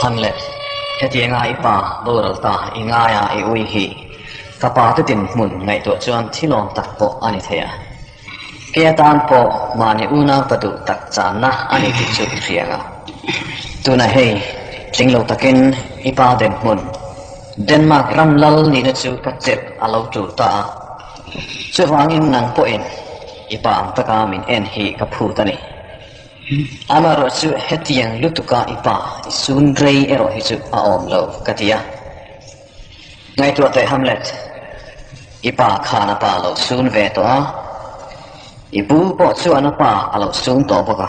Hamlet, hetianga i pa boral ta i ngaia i ui hi fapa te dinhmun ngaihtuah chuan thilawm tak pawh a ni thei a. Ke atan pawh mahni unau ta duh tak channa a ni tih chu i hria ang a. Tunah hei, tling lo takin i pa dinhmun Denmark ram lal nihna chu ka chelh a lo tul ta a. Chuvangin nang pawhin i pa ang taka min en hi ka phut a ni. Amaherawh chu hetiang lutuka i pa i sun rei erawh hi chu a awm lo ka ti a. Ngaihtuah teh Hamlet, i pa khan a pa a lo sun ve tawh a, i pu pawh chuan a pa a lo sun tawh bawk a.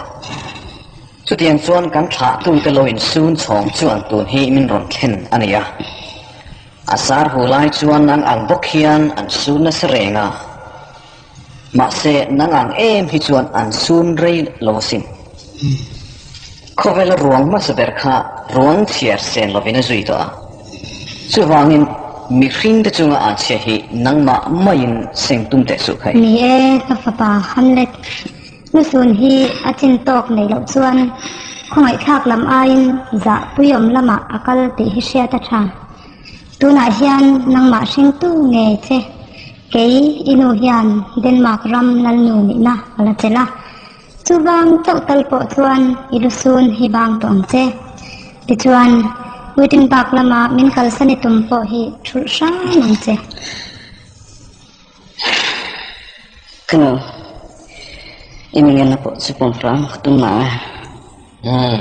Chutiang chuan kan thlahtute lo insun chhawng chuan tun hi min rawn thlen a ni a. A sar hu lai chuan nang ang bawk hian an sun nasa reng a. Mahse, nang ang em hi chuan an sun rei lo asin. Khawvela ruang hmasa ber kha ruang chhiar sen lovin a zui tawh a. Chuvangin, mihringte chunga an chhia hi nangmah maiin seng tum teh suh khai. Ni e, ka fapa Hamlet, Lusun hi a chin tawk neih loh chuan khawngaihthlak lam aiin zah puiawm lamah a kal tih hi hriat a tha. Tunah hian nangmah hringtu ngei che kei i nu hian Denmark ram lalnu nihna a la chelh a, chuvang chauh tal pawh chuan i lusun hi bang tawh ang che. Tichuan, Wittenberg lama min kalsan i tum pawh hi thulh hram ang che. Ka nu, i mi ngenna pawh chu pawm hram ka tum na e. Umm,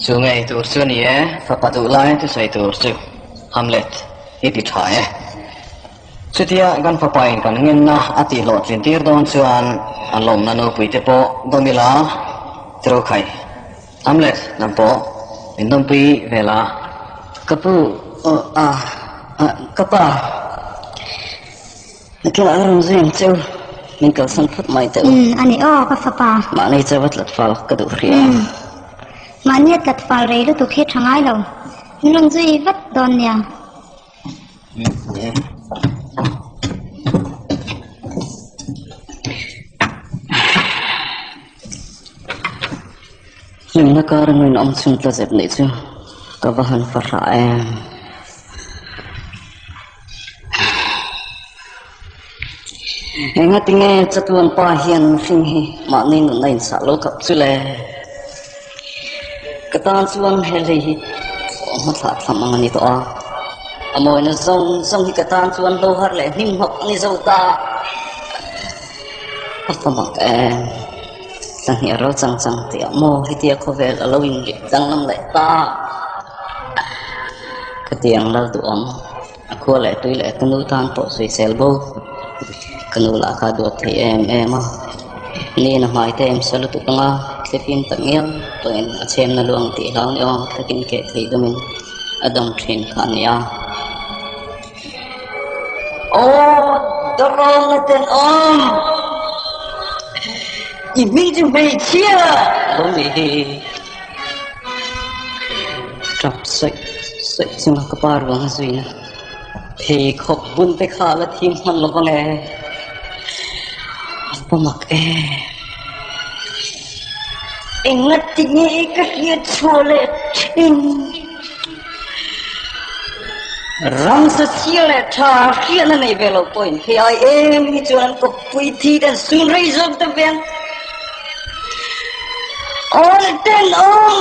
chu ngei tur chu a ni e, fapa duh lai thusawi tur chu Hamlet i ti tha e. Chutia kan fapa in kan ngenna a tih hlawhtlin tir dawn chuan a lawmna nupui te pawh dawm ila tiro khai. Hamlet, nang pawh min dawmpui ve la. Ka pu, aw a, ka pa. Nakinah a rawn zui ang che u, min kalsan phawt mai teh u. Umm, a ni aw, ka fapa. Mahni chauh a tlat fal ka duh hria. Umm, mahni a tlat fal rei lutuk hi tha ngai lo. Min rawn zui vat dawn nia. Hlimna kar a rinawm chhung tla zep nih chu ka va han fa hrah em. Engati nge chatuan pa hian mihring hi mahni nun a insah lo kap chu le? Ka tan chuan he lei hi thawhhma thlah thlam ang a ni tawh a, a mawina zawng zawng hi ka tan chuan lo har leh hnim hnawk a ni zo ta. A fa mak em? Tla hniah ro chang chang tih ah maw hetia khawvel a lo inlip danglam leh ta? Ka ti ang lal duh ang. A khua leh tui leh ka nu tan pawh sawisel bo. Ka nu lah kha duat thei em em a. Ni na hmai te em sa lutuk anga thlifim tak ngial pawhin a chhemna luang tih hlau ni awm takin keh thei dumin a dawng thin kha a ni a. Aw Dawrâwna tenawm! I hming chu hmeichhia lo nih hi. Tap sawi sawi chunga ka pa ruang a zuina pheikhawk bun te kha la thim hman lo vang e. A va mak e. Engati nge ka hriat chhuah leh thin? Ramsa chhia leh tha hriatna nei ve lo pawhin hei ai em hi chuan an kawppui thi te an sun rei zawk ta ve ang. Aw tenawm!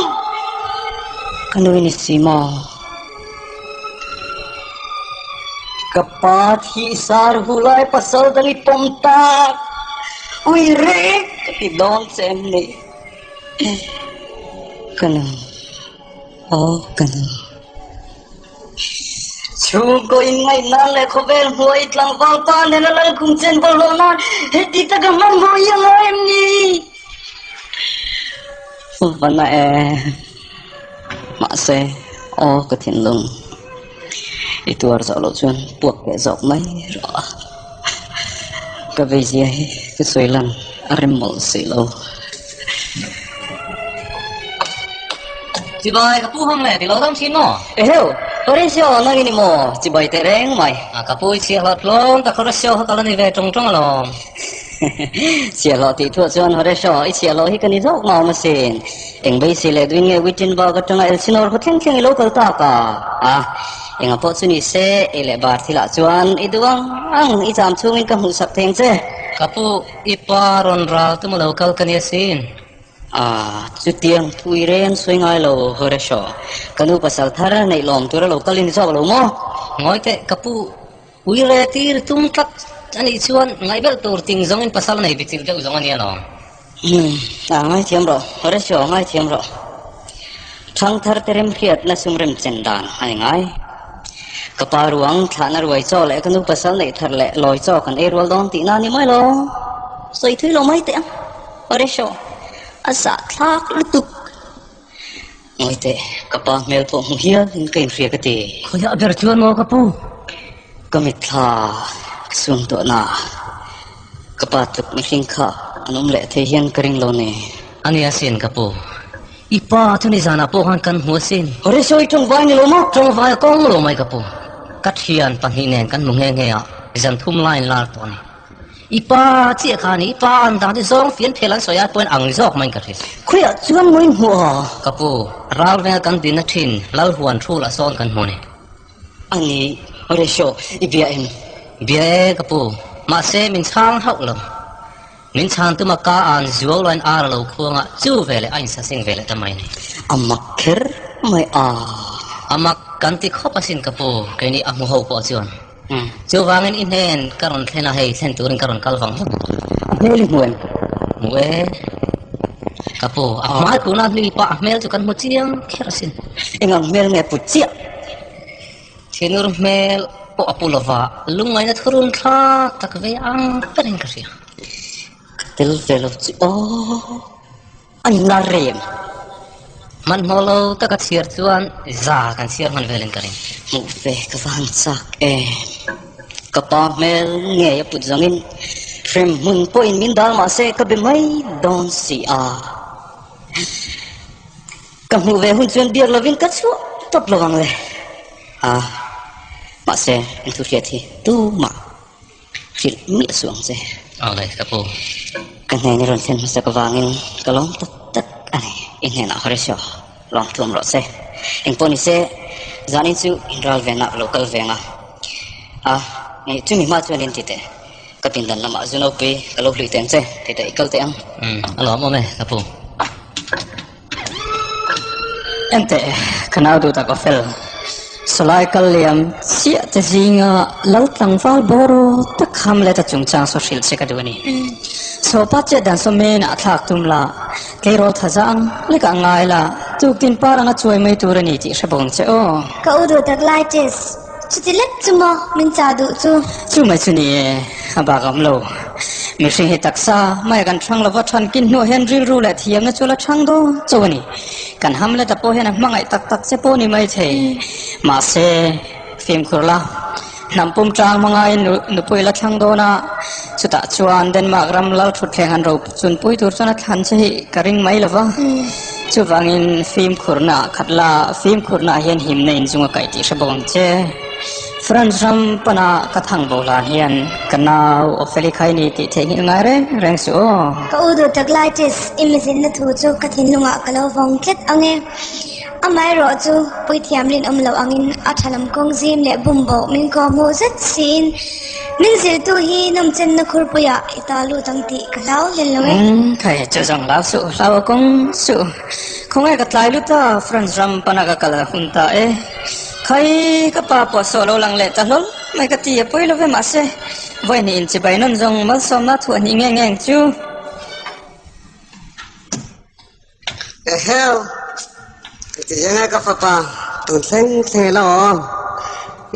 Ka nui ni si maw? Ka pa thih sar hu lai pasal dang i pawm tak! Ui rek ka ti dawn che em ni? Ka nu. Aw ka nu. Chhungkaw inngaih nan leh khawvel hnuai tlangval pa nena lalkhum chen bawlhhlawh nan heti taka hmanhmawh hi a ngai em ni? Vana e. Mahse, aw ka thinlung i tuar zawh loh chuan puak leh zawk mai rawh a. Ka veizia hi ka sawi lan a rem mawlh si lo. Chibai ka pu hang le ti lo dam thin maw? Eheu, Horatio nang i ni maw? Chibai teh reng mai. A ka pu i chhiah hlawt hlawm tak Horatio kha ka la ni ve ṭung ṭung alawm. Chhiahhlawh tih thuah chuan Horatio, i chhiahhlawh hi ka ni zawk mah awm asin. Eng beisei leh duin nge Wittenberg atanga Elsinore khaw thleng thleng i lo kal tak a? A, enga pawh chu ni se, ei leh bar thilah chuan i duh ang ang, i cham chhungin ka hmuhsak theng che. Ka pu, i pa rawn ral tum a lo kal ka ni asin. A, chutiang thu i reng sawi ngai lo, Horatio. Ka nu pasal thar neih lawm tura lo kal i ni zawk lo maw? Ngawi teh, ka pu, Ui re tir tum tlat a nih chuan ngaihbelh tur ting zawngin pasal nei bichilh deuh zawng a nia lawm. Umm, a ngaithiam rawh, Horatio a ngaithiam rawh. Thangthar te remhriatna sum remchen dan a ni ngai. Ka pa ruang thlahna ruai chaw leh ka nu pasal neih thar leh lawi chaw kan ei rual dawn tihna a ni mai lo. Sawi thui lo mai teh ang, Horatio, a zahthlak lutuk. Ngawi teh, ka pa hmel pawh hmu hial in ka inhria ka ti. Khawiah ber chuan maw ka pu? Ka mitthla ka suam tawh na. Ka pa tluk mihring kha an awm leh thei hian ka ring lo ni. A nia sin ka pu. I pa chu nizanah pawh khan kan hmu asin. Hore sawi tawngvai ni lo maw? Tawngvai a kawng lo mai ka pu. Ka thian pahnih nen kan hmu nghe nghe a, zan thum lain lar tawh a ni. I pa chiah kha ni, i pa an dan hi zawng fian phel an sawi ai pawhin ang zawk maiin ka hria. Khawiah chuan mawi hmuh a? Ka pu, ral venga kan dinna thin Lalhuan Thul a sawn kan hmu ni. A ni, Horatio, i bia em? Bia e, ka pu. Mahse, min chhang hauh lo. Min chhan tuma ka an zuau lain ar a lo khuang a, chu veleh a insaseng veleh ta mai ni. A mak kher mai a. A mak kan ti khawp asin ka pu, keini a hmu ho pawh chuan. Chuvangin i hnen ka rawn thlen a, hei thlen turin ka rawn kal vang vang. A hmel i hmu em? Hmu e. Ka pu, a hmai tuna hlui pah a hmel chu kan hmu chiang kher asin. Eng ang hmel nge put chiah? Thinur hmel pawh a pu lova, lungngaihna thurun thlak tak ve ang berin ka hria. Ka tel ve lo chu aw. A la rem. Hmanhmawh lo taka chhiar chuan za kan chhiar hman velin ka ring. Hmuh ve ka va han chak e. Ka pa hmel ngei a put zawngin hrem hmun pawhin min dal mah se ka be mai dawn si a. Ka hmuh ve hun chuan biak lovin ka chhuah tawp lo ang le. A, mahse an thu hriat hi tumah Hrilh miah suh ang che. Awle, ka pu. Ka hnen i rawn thlen hmasak avangin ka lawm tak tak a ni. I hnenah Horatio, lawm thuam rawh che. Engpawh ni se, zanin chu inral venah ka lo kal ve ang a. A, chumi hma chuan in ti teh. Ka pindan lamah zu nopui ka lo hlui teh ang che, ti teh i kal teh ang. Umm, a lawm awm e, ka pu. Enteh, ka nau duh tak aw fel. Sawlai kal liam chiah te zinga lal tlangval bawraw tak Hamlet a chungchang saw hrilh che ka duh a ni. Sawpa chet dan saw men ah thlak tum la, tleirawl tha zah ang lek ah ngai la, tuktin par anga chuai mai tur a ni tih hre bawk ang che aw. Ka u duh tak Laetis, chuti lek chu maw min chah duh chu? Chu mai chu ni e, a bak a awm lo. Mihring hi taksa mai kan thang lova than kin hnuah hian rilru leh thiamna chu la thang dawn chauh a ni. Kan Hamlet-a pawh hian a hmangaih tak tak che pawh ni mai thei. Mahse, fimkhur la, hnam pum tang hmangain nupui la thlang dawn a, chutah chuan Denmark ram lal thutthleng han ro chunpui tur chuan a thlan che hi ka ring mai lova. Chuvangin fimkhurna ah khat la, fimkhurna ah hian himna inzung a kaih tih hre bawk ang che. France ram pana ka thang bo hlan hian ka nau Opheli kha i ni tih theihnghilh ngai reng reng suh aw. Ka u duh tak Laetis, i mizinna thu chu ka thinlungah ka lo vawng tlat ang e. Amaherawh chu puithiam rinawm loh angin a tha lam kawng zim leh bum boh min kawhhmuh zet siin min zirtu hi nawmchenna khurpuiah i ta lut ang tih ka hlau hlel lo e. Umm, khai chu zawng hlau suh, hlau a kawng suh. Khawngaih ka tlai lut a, France ram pana ka kal a hun ta e. Khai, ka pa pawh saw lo lang leh ta hlawl mai ka ti a pawi lo ve mahse, vawi in chibai nawn zawng malsawmna thuah hnih nge nge ang chu. Eheu, ka ti zeng a ka fapa, tun thleng thleng ilo awm.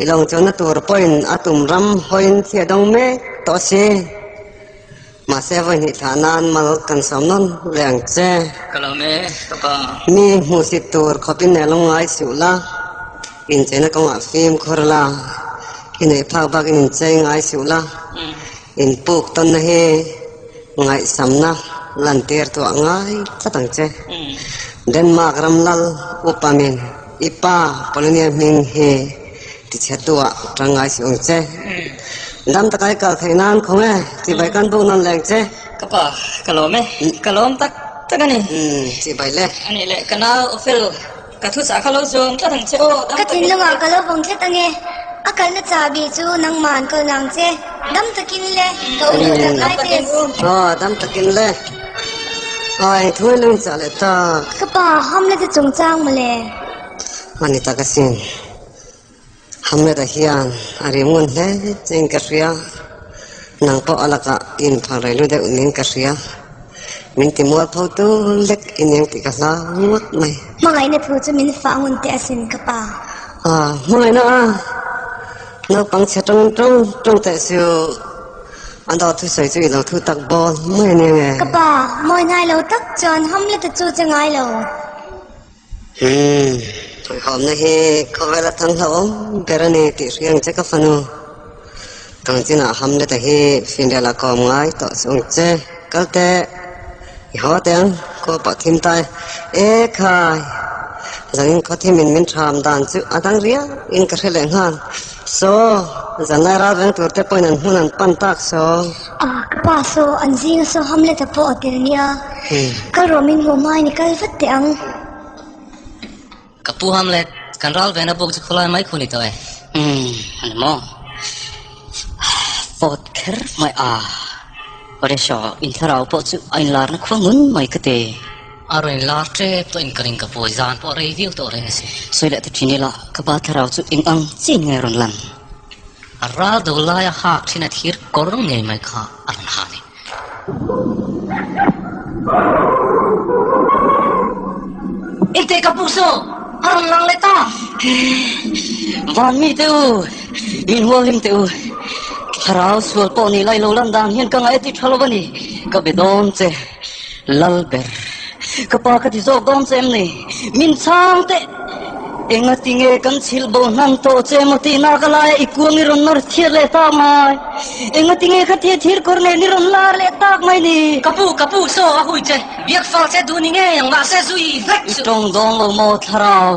I lawng chuanna tur pawhin a tum ram hawiin thli a dawng mek tawh si. Mahse vawi hnih thlah nan mal kan sawm nawn leh ang che. Ka lawm e, ka pa. Mi hmuhsit tur khawpin nen lo ngai suh la, incheina kawngah fimkhur la, i neih phak bakin inchei ngai suh la, inpuk tawnna hi ngaihsamna lantir tuah ngai tlat ang che. Denmark ram lal upa min i pa Polonia hming hi tichhetuah tang ngai suh ang che. Dam taka i kal theih nan khaw nge chibai kan buk nawn leng che. Ka pa, ka lawm e, ka lawm tak tak a ni. Umm, chibai le. A nih leh ka nau Ophel, ka thuchah kha lo zawm tlat ang che aw, dam Ka takin. thinlungah ka lo vawng tlat ange, a kalna chahbi chu nangmah an kal nang che. Dam takin le, ka u duh tak Dam takin Laetes. u. Aw, dam takin le. Aw, eng thu in lo inchah leh tak. Ka pa, Hamlet-a chungchang mawle. A ni tak asin. Hamlet-a hian a ri ngun hle chein ka hria, nang pawh a lakah i inphal rei lu deuh niin ka hria. Min ti mual pho tu lek i niang tih ka hlau ngawt mai. Hmangaihna thu chu min fah ngun teh asin ka pa. Ah, hmangaihna a! Naupang chhe tawng tawng tawng teh suh. A dawt thusawi chu i lo thu tak bawl mai a nia nge? Ka pa, mawi hnai lo tak chuan Hamlet-a chu che ngai lo. Umm, hawihhawmna hi khawvela thang hlauhawm ber a ni tih hria ang che ka fanu. Tang chinah Hamlet-a hi finrial a kawm ngai tawh chu ang che. Kal teh, i haw teh ang, khua pawh thim ta e. E khai, zanin khaw thimin min ṭham dan chu a dang riau in ka hre leh nghal. Saw, zanlai ral veng tur te pawhin an hmun an pan tak saw. Ah, ka pa saw, an zinga saw Hamlet-a pawh a tel nia. Kal rawh min hmuh hmain i kal vat teh ang. Ka pu Hamlet, kan ral vena buk chu khawlai mai khu ni tawh e. Umm, a ni maw? Fawt kher mai a. Horatio, in thlarau pawh chu a inlarna khua ngun mai ka ti. A rawn inlar tep tawh in ka ring ka pu, zan pawh a rei viau tawh reng a si. Sawi leh ta thin ila, ka pa thlarau chu eng ang chiin nge a rawn lan? A ral do laia hak thin a thir kawr ngei mai kha a rawn ha ni. Engteh ka pu saw a rawn lang leh ta. Van mi te u, min hualhim teh u. Thlarau sual pawh ni lai lo lan dan hian ka ngaih a ti tha lo a ni. Ka be dawn che, Lal ber. Ka pa ka ti zawk dawn che em ni? Min chhang teh! Engati nge kan chhilh bo hnan tawh che emaw tih nak a laia i kuang i rawn nawr chhiat leh tak mai? Engati nge khatia thir kawr nen i rawn lar leh tak mai ni? Ka pu, ka pu, saw a hui che, biak fal che duh ni ngei ang, mahse zui hlek suh. I tawng dawn lo maw thlarau?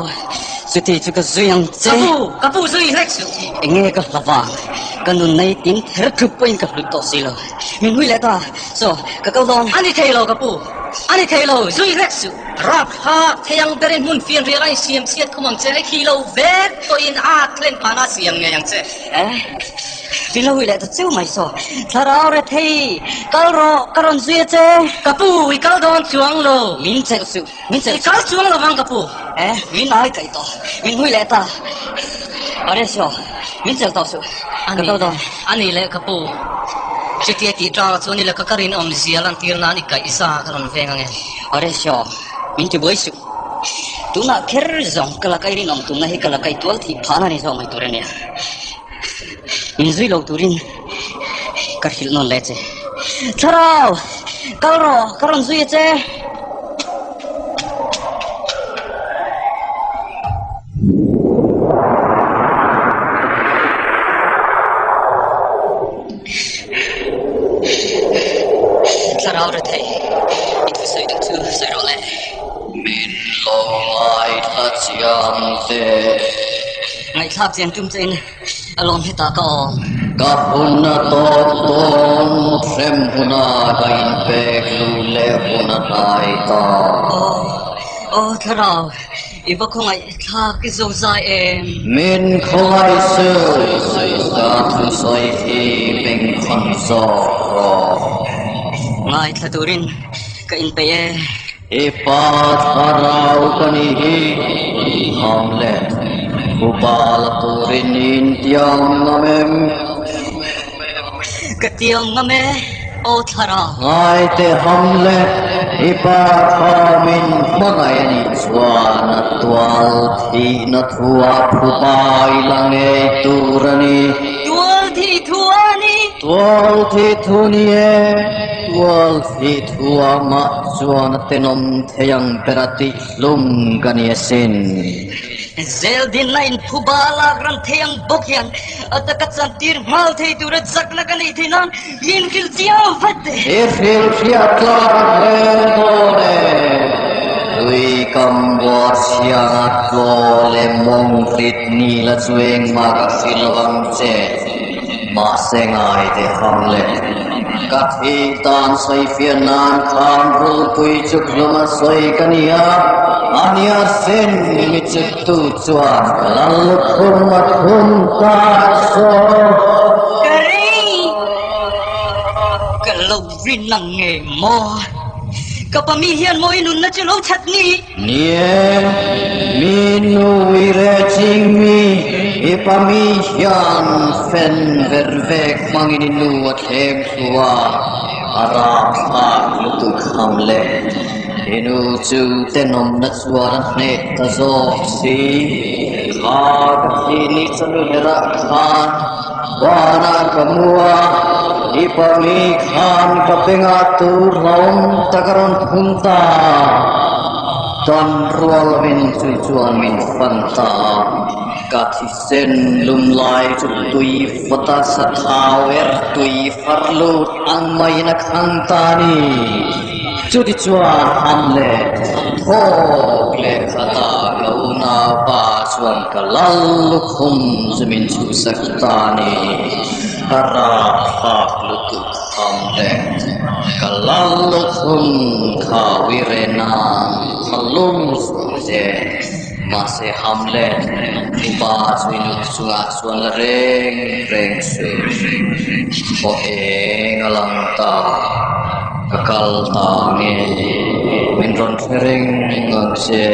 Chuti chu ka zui ang che. Ka pu, ka pu, zui hlek suh. Enge ka hla vang? Ka nun nei tin ther thup pawhin ka hlut tawh si lo. Min hui leh ta, saw, ka ko dawn. A ni thei lo ka pu, a ni thei lo, zui hlek suh. Rap thlak thei ang berin hmun fianrial a insiam chhiat khum ang che, khi lo vek pawhin a thlen phahna a siam ngei ang che. Eh, min lo hui leh ta chiu mai saw. Thlarau re thei, kal rawh, ka rawn zui a che. Ka pu, i kal dawn chuang lo. Min chelh suh, min chelh suh. I kal chuang lo vang ka pu. Eh, min ai kaih tawh, min hui leh ta. Horatio, min chelh tawh suh, ka kal dawn. A ni leh ka pu, chutia tih ṭang chuan i laka ka rinawmzia lantir nan i kaih za ka rawn veng ang e. Horatio, min ti buai suh. Tunah kher zawng ka laka i rinawm tumna hi ka laka i tual thih phahna ni zawk mai tur a nia. Min zui lo turin ka hrilh nawn leh che. Thlarau, kal rawh, ka rawn zui a che. Thlarau rethei, i thusawi duh chu sawi rawh le. Min lo ngaithla chiang teh. Ngaihthlak chian tum chein a lawm hetah ka awm. Ka hun a tawp dawn, hrem huna ka inpek lu leh hun a hnai ta. Aw, aw Thlarau, i va khawngaih thlak i zo zai em? Min khawngaih suh, ka thusawi hi bengkhawn zawk rawh. Ngaithla turin ka inpeih e. I pa thlarau ka nih hi, Hamlet, upa la turin i intiam ngam em? Ka tiam ngam e, aw thlarau. Ngaite Hamlet, i pa thamin hmangaih a nih chuan a tual thihna thu a phupa i la ngei tur a ni. Tual thih thu a ni. Tual thih thu ni e, tual thih thu a mah chuan a tenawm thei ang ber a tih hlum ka ni asin. Zel dinna in phuba lak ran thei ang bawk hian a taka chantir nghal thei tura chakna ka neih theih nan min hrilh chiang vat teh. I hrilh hriat tlak a hle dawn e. Tui kam buar chhianga tlaw leh mawng hrit ni la chu engmah ka hrilh lo ang che. Mahse ngai teh Hamlet, ka thih tan sawifiah nan khan rulpui chu hlum a sawi ka ni a, a nia sin mi chuttu chuan ka lal lukhum a thum ta saw. Ka ring, ka lo rin ang nge maw? Ka pa mi hian maw i nunna chu lo that ni? Ni e, mi nui reh ching mi, i pa mi hian fen ver vek hmangin i nu a thlem thlu a, a rapthlak lutuk Hamlet. I nu chu tenawmna chuan a hneh ta zawk si. Kha ka thih ni chawhnu herah khan banah ka mu a, i pa mi khan ka bengah tur hlauhawm tak a rawn phum ta. Tan rual lovin chu chuan min fan ta a, ka thisen lum lai chu tui fawta sa thau er tui far lut ang maiin a khang ta a ni. Chutichuan Hamlet thawk leh khat a ka unaupa chuan ka lal lukhum chu min chhuhsak ta a ni. Ka rapthlak lutuk Hamlet, ka lal lukhum kha uire nan ka lung suah che. Mahse Hamlet, upa chu i nu chungah chuan la reng reng suh. Khaw eng a lang ta, ka kal ta nge min rawn hre reng ang che.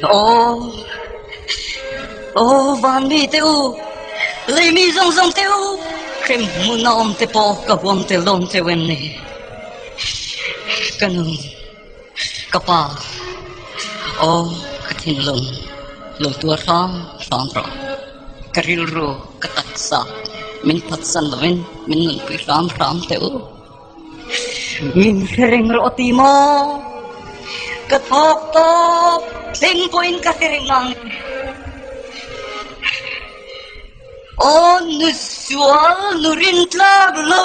Aw, aw van mi te u, lei mi zawng zawng te u, hrem hmun a awm te pawh ka huam tel dawn cheu em ni? Ka nu, ka pa, aw ka thinlung lo tuar hram hram rawh. Ka rilru, ka taksa min phatsan lovin min nunpui hram hram teh u. Min hre reng rawh ti maw? Ka thawk tawp thleng pawhin ka hre reng ang. Aw nu sual nu rin tlak lo,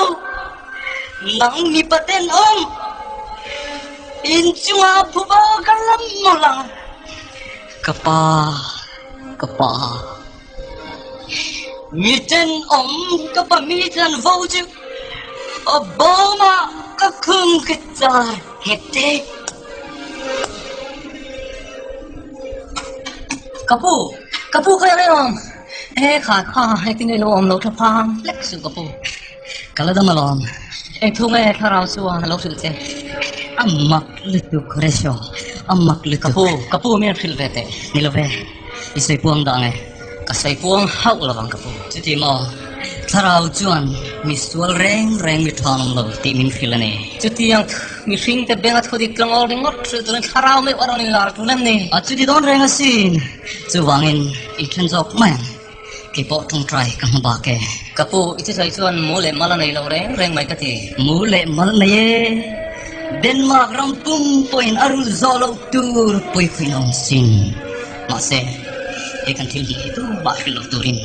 nang mipa tenawm, inchungah phuba ka lam mawlh ang. Ka pa, ka pa. Mi tenawm ka pa mi tlan vo chu a bawmah ka khum ka char nghet te. Ka pu, ka pu khawi reng awm? E kha kha heti nge lo awm lo tha phang hlek suh ka pu. Ka la dam alawm. Eng thu nge thlarau chuan a lo hrilh che? A mak lutuk Horatio, a mak lutuk. Ka pu, ka pu min hrilh ve teh. Ni lo ve, i sawi puang dah nge? Ka sawi puang hauh lo ang ka pu. Chuti maw, thlarau chuan mi sual reng reng mi tha awm lo tih min hrilh a ni. Chutiang mihring te benga thu dik tlang awl ringawt hrilh turin thlarau meuh a rawn inlar tul em ni? A chuti dawn reng asin. Chuvangin i then zawk mai ang. Kei pawh tawngtai ka hma bak e. Ka pu, i thusawi chuan mu leh mal a nei lo reng reng mai ka ti. Mu leh mal nei e. Denmark ram pum pawhin a rul zawh loh tur puikhawih a awm sin. Mahse, he kan thil hmuh hi tumah hrilh loh turin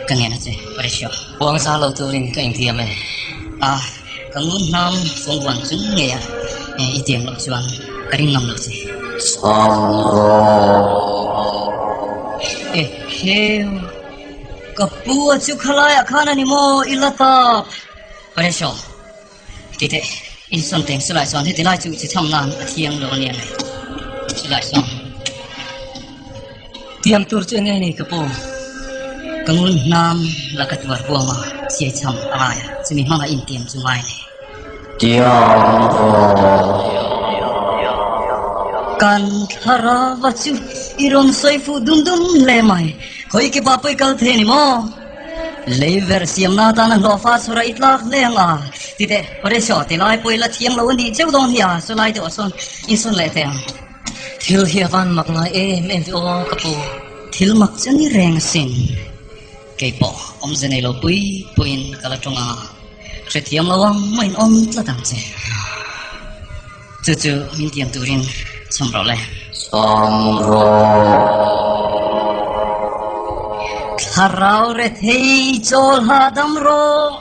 ka ngen a che, Horatio. Puang zah loh turin ka intiam e. A, ka ngun hnam fawngvuan chung ngei a i tiam loh chuan ka ring ngam lo che. Chhang rawh. E heu, ka pu a chu khalaiah khan a ni maw i la tap? Horatio, ti teh, insawn teng chulai chuan heti lai chu chi chham nan a thiang lo a nia nge? Chulai chuan tiam tur chu enge ni ka pu? Ka ngun hnam la ka tuar huam a, chiai chham a ngai a, chumi hmanga intiam chu ngai ni. Tiang rawh. Kan thlarava chu i rawn sawi fuh dum dum hle mai. Khawi ki pa pawi kal thei a ni maw? Lei ver siamna atana hlawhfa chhawrah i tlak hle ang a. Titeh, Horatio, ti lai pawh i la thiam lo a nih cheu dawn hi a, chulai deuhah chuan insawn leh teh ang. Thil hi a van mak ngai em em ve aw ka pu. Thil mak chu a ni reng asin. Kei pawh awmze nei lo pui puiin ka la tawng a, hrethiam lo ang maw in awm tlat ang che. Chu chu min tiam turin chhawm rawh le. Chhawm rawh. Thlarau rethei chawl hahdam rawh,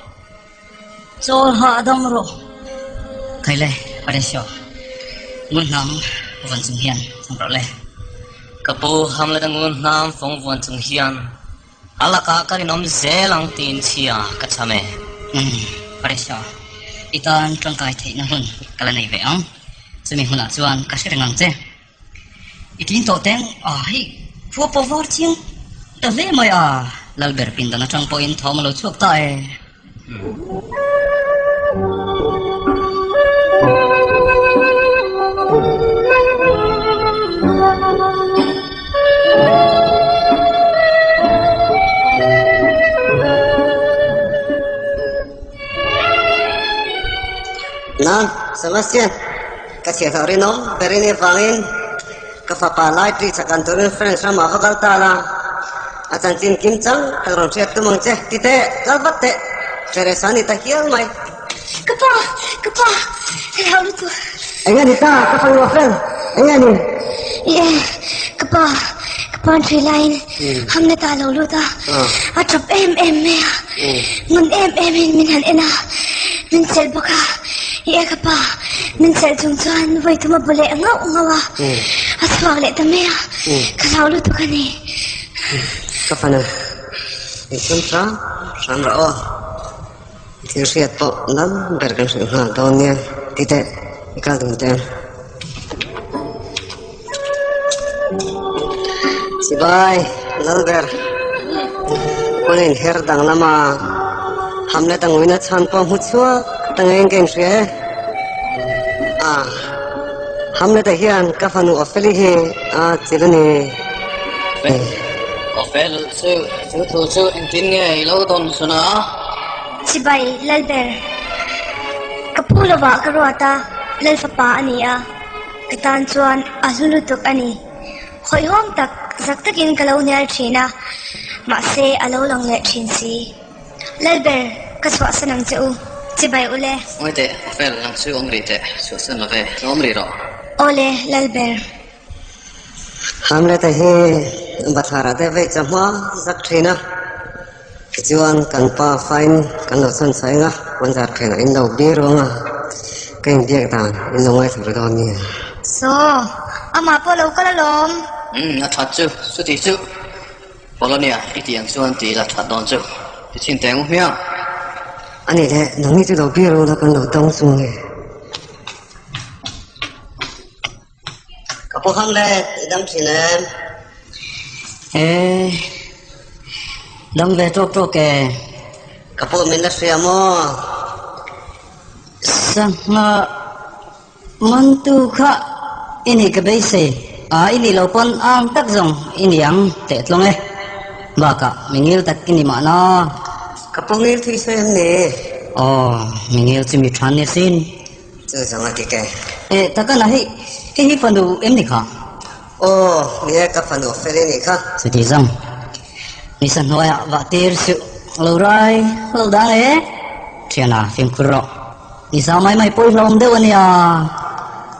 chawl hahdam rawh. Khaile, Horatio, ngun hnam vuan chung hian chang rawh le. Ka pu Hamlet-a ngun hnam fawng vuan chung hian a lakah ka rinawm zel ang tiin chhia ka cham e. Umm, Horatio, i tan tangkai theihna hun ka la nei ve ang. Chumi hunah chuan ka hre reng ang che. I tling tawh teng a, hei khua pawh var chiang ta hle mai a, Lalber pindan atang pawhin thawm a lo chhuak ta e. Nan, Sebastian. Ka chhiahhlawh rinawm ber in avangin ka fapa lai ṭih chak an turin French ramah va kal ta la, a chanchin kim chang tak rawn hriat tum ang che, ti teh, kal vat teh, Teresa ni ta hial mai. Ka pa, ka pa, ka hlau lutuk. Eng a ni ta, ka fanu a fel, eng a ni? I e, ka pa, ka pa an ṭhui laiin Hamlet-a a lo lut a, a ṭap em em mai a, ngun em emin min han en a, min chelh bawk a, i e ka pa, min chelh chung chuan vawi thum a bu leh ngauh ngauh a, a chhuak leh ta mai a, ka hlau lutuk a ni. Ka fanu, inchhung hram hram rawh aw. Thil hriat pawh dam ber kan hrilh nghal dawn nia ti teh i kal dun teh ang. Sipai Lalber hun a inher danglam a, Hamlet a nguina chhan pawh hmu chhuak ta ngeiin ka inhria e. A, Hamlet-a hian ka fanu Opheli hi a chil a ni. Ophel chu chu thu chu engtin nge i lo dawn chhun a? Chibai, Lalber. Ka pu lovah ka ruat a, Lalfapa a ni a, ka tan chuan a hlu lutuk a ni. Hawihhawm tak zak takin ka lo hnial thin a, mahse a lo lang leh thin si. Lalber, ka chhuahsan ang che u, chibai u le. Ngawi teh, Ophel, nang chu awm rih teh, chhuahsan lo ve, awm rih rawh. Awle, Lalber. Hamlet-a hi bathlarah te veih chawhma zak thin a, tichuan kan pa fain kan lo chhan chhaih ang a, puanzar phenah in lo bir vang a, ka inbiak dan in lo ngaithla ru dawn nia. Saw, amah pawh lo kal alawm. Umm, a that chu, chuti chu. Polonia, i tih ang chuan ti la that dawn chu, ti chhin teh ang u hmiang. A nih leh, nangni chu lo bir ru la kan lo dawng chung nge. Ka pu Hamlet, i dam thin em? E, dam ve tawk tawk e. Ka pu min la hria maw? Sangha mantu kha i nih ka beisei a, i nih loh pawn ang tak zawng i ni ang teh tlawng e. Bakah mi ngil tak i ni mahna. Ka pu ngil thui sawi em ni? Aw, mi ngil chu mi than ni sin. Chu zawng a ti ke. Eh, takana hei, hei hi fanu em ni kha? Aw, ni e, ka fanu fel i nih kha. Chuti zawng, nisa hnuaiah vah tir suh, lo rai lo dang e. Thiana, fimkhur rawh. Nisa mai mai pawh i hlawm deuh a nia.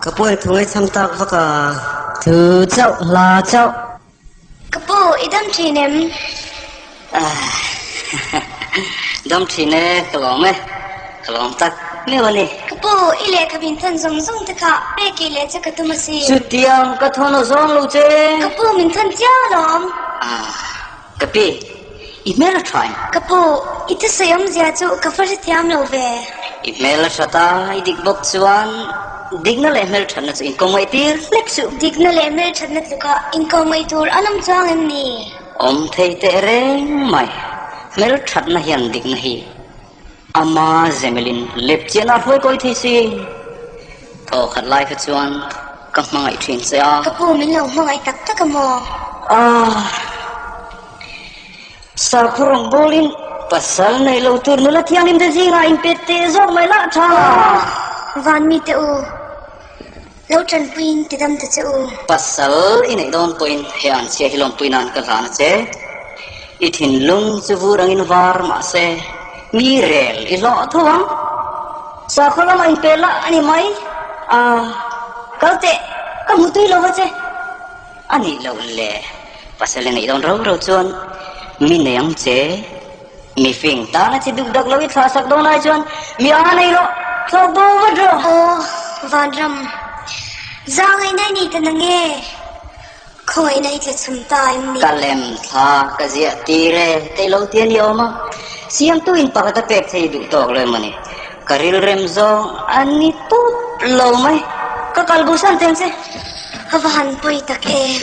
Ka pu eng thu ngaihcham tak vak a. Thu chauh, hla chauh. Ka pu, i dam thin em? Dam thin e, ka lawm e. Ka lawm tak meuh a ni. Ka pu, i lehkha min thawn zawng zawng te kha pek i leh che ka tum a si. Chutiang ka thawn aw zawng lo che. Ka pu, min thawn chiang alawm. Ka pi, i hmel a tha em? Ka pu, i thusawi awmzia chu ka va hrethiam lo ve. I hmel a that a, i dik bawk chuan dikna leh hmelthatna chu inkawmngaih tir hlek suh. Dikna leh hmelthatna tluka inkawmngaih tur an awm chuang em ni? Awm thei teh reng mai. Hmelthatna hian dikna hi ama zemelin lepchian a hruai kawi thei si. Thaw khat lai kha chuan ka hmangaih thin che a. Ka pu min lo hmangaih tak tak a maw? Aah. Sakhaw rawngbawlin pasal nei lo tur nula thianghlim te zingah inpet teh zawk mai lah tha. Van mite u, lo tanpuiin ti dam ta che u. Pasal i neih dawn pawhin he an chhia hi lawmpui nan ka hlan a che. I thinlung chu vur angin var mahse mi rel i hlawh tho ang. Sakhaw lamah inpeh lah a ni mai. A, kal teh, ka hmu tui lo va che. A nih loh le, pasal i neih dawn rau rau chuan. Mi nei ang che. Mi fing tana chi duk dak lo i thlah sak dawn ai chuan mi a nei rawh, thlawk bo vat rawh. Aw, Vanram, zahngaihna i nei ta na nge? Khawngaihna i tla chhum ta em ni? Ka lem thla ka ziah tir e, tei lo ti a ni awm a, siamtu in pakhat a pek thei duh tawk lo em a ni. Ka rilrem zawng a ni tawp lo mai, ka kal bo san teng che. A va han pawi tak em,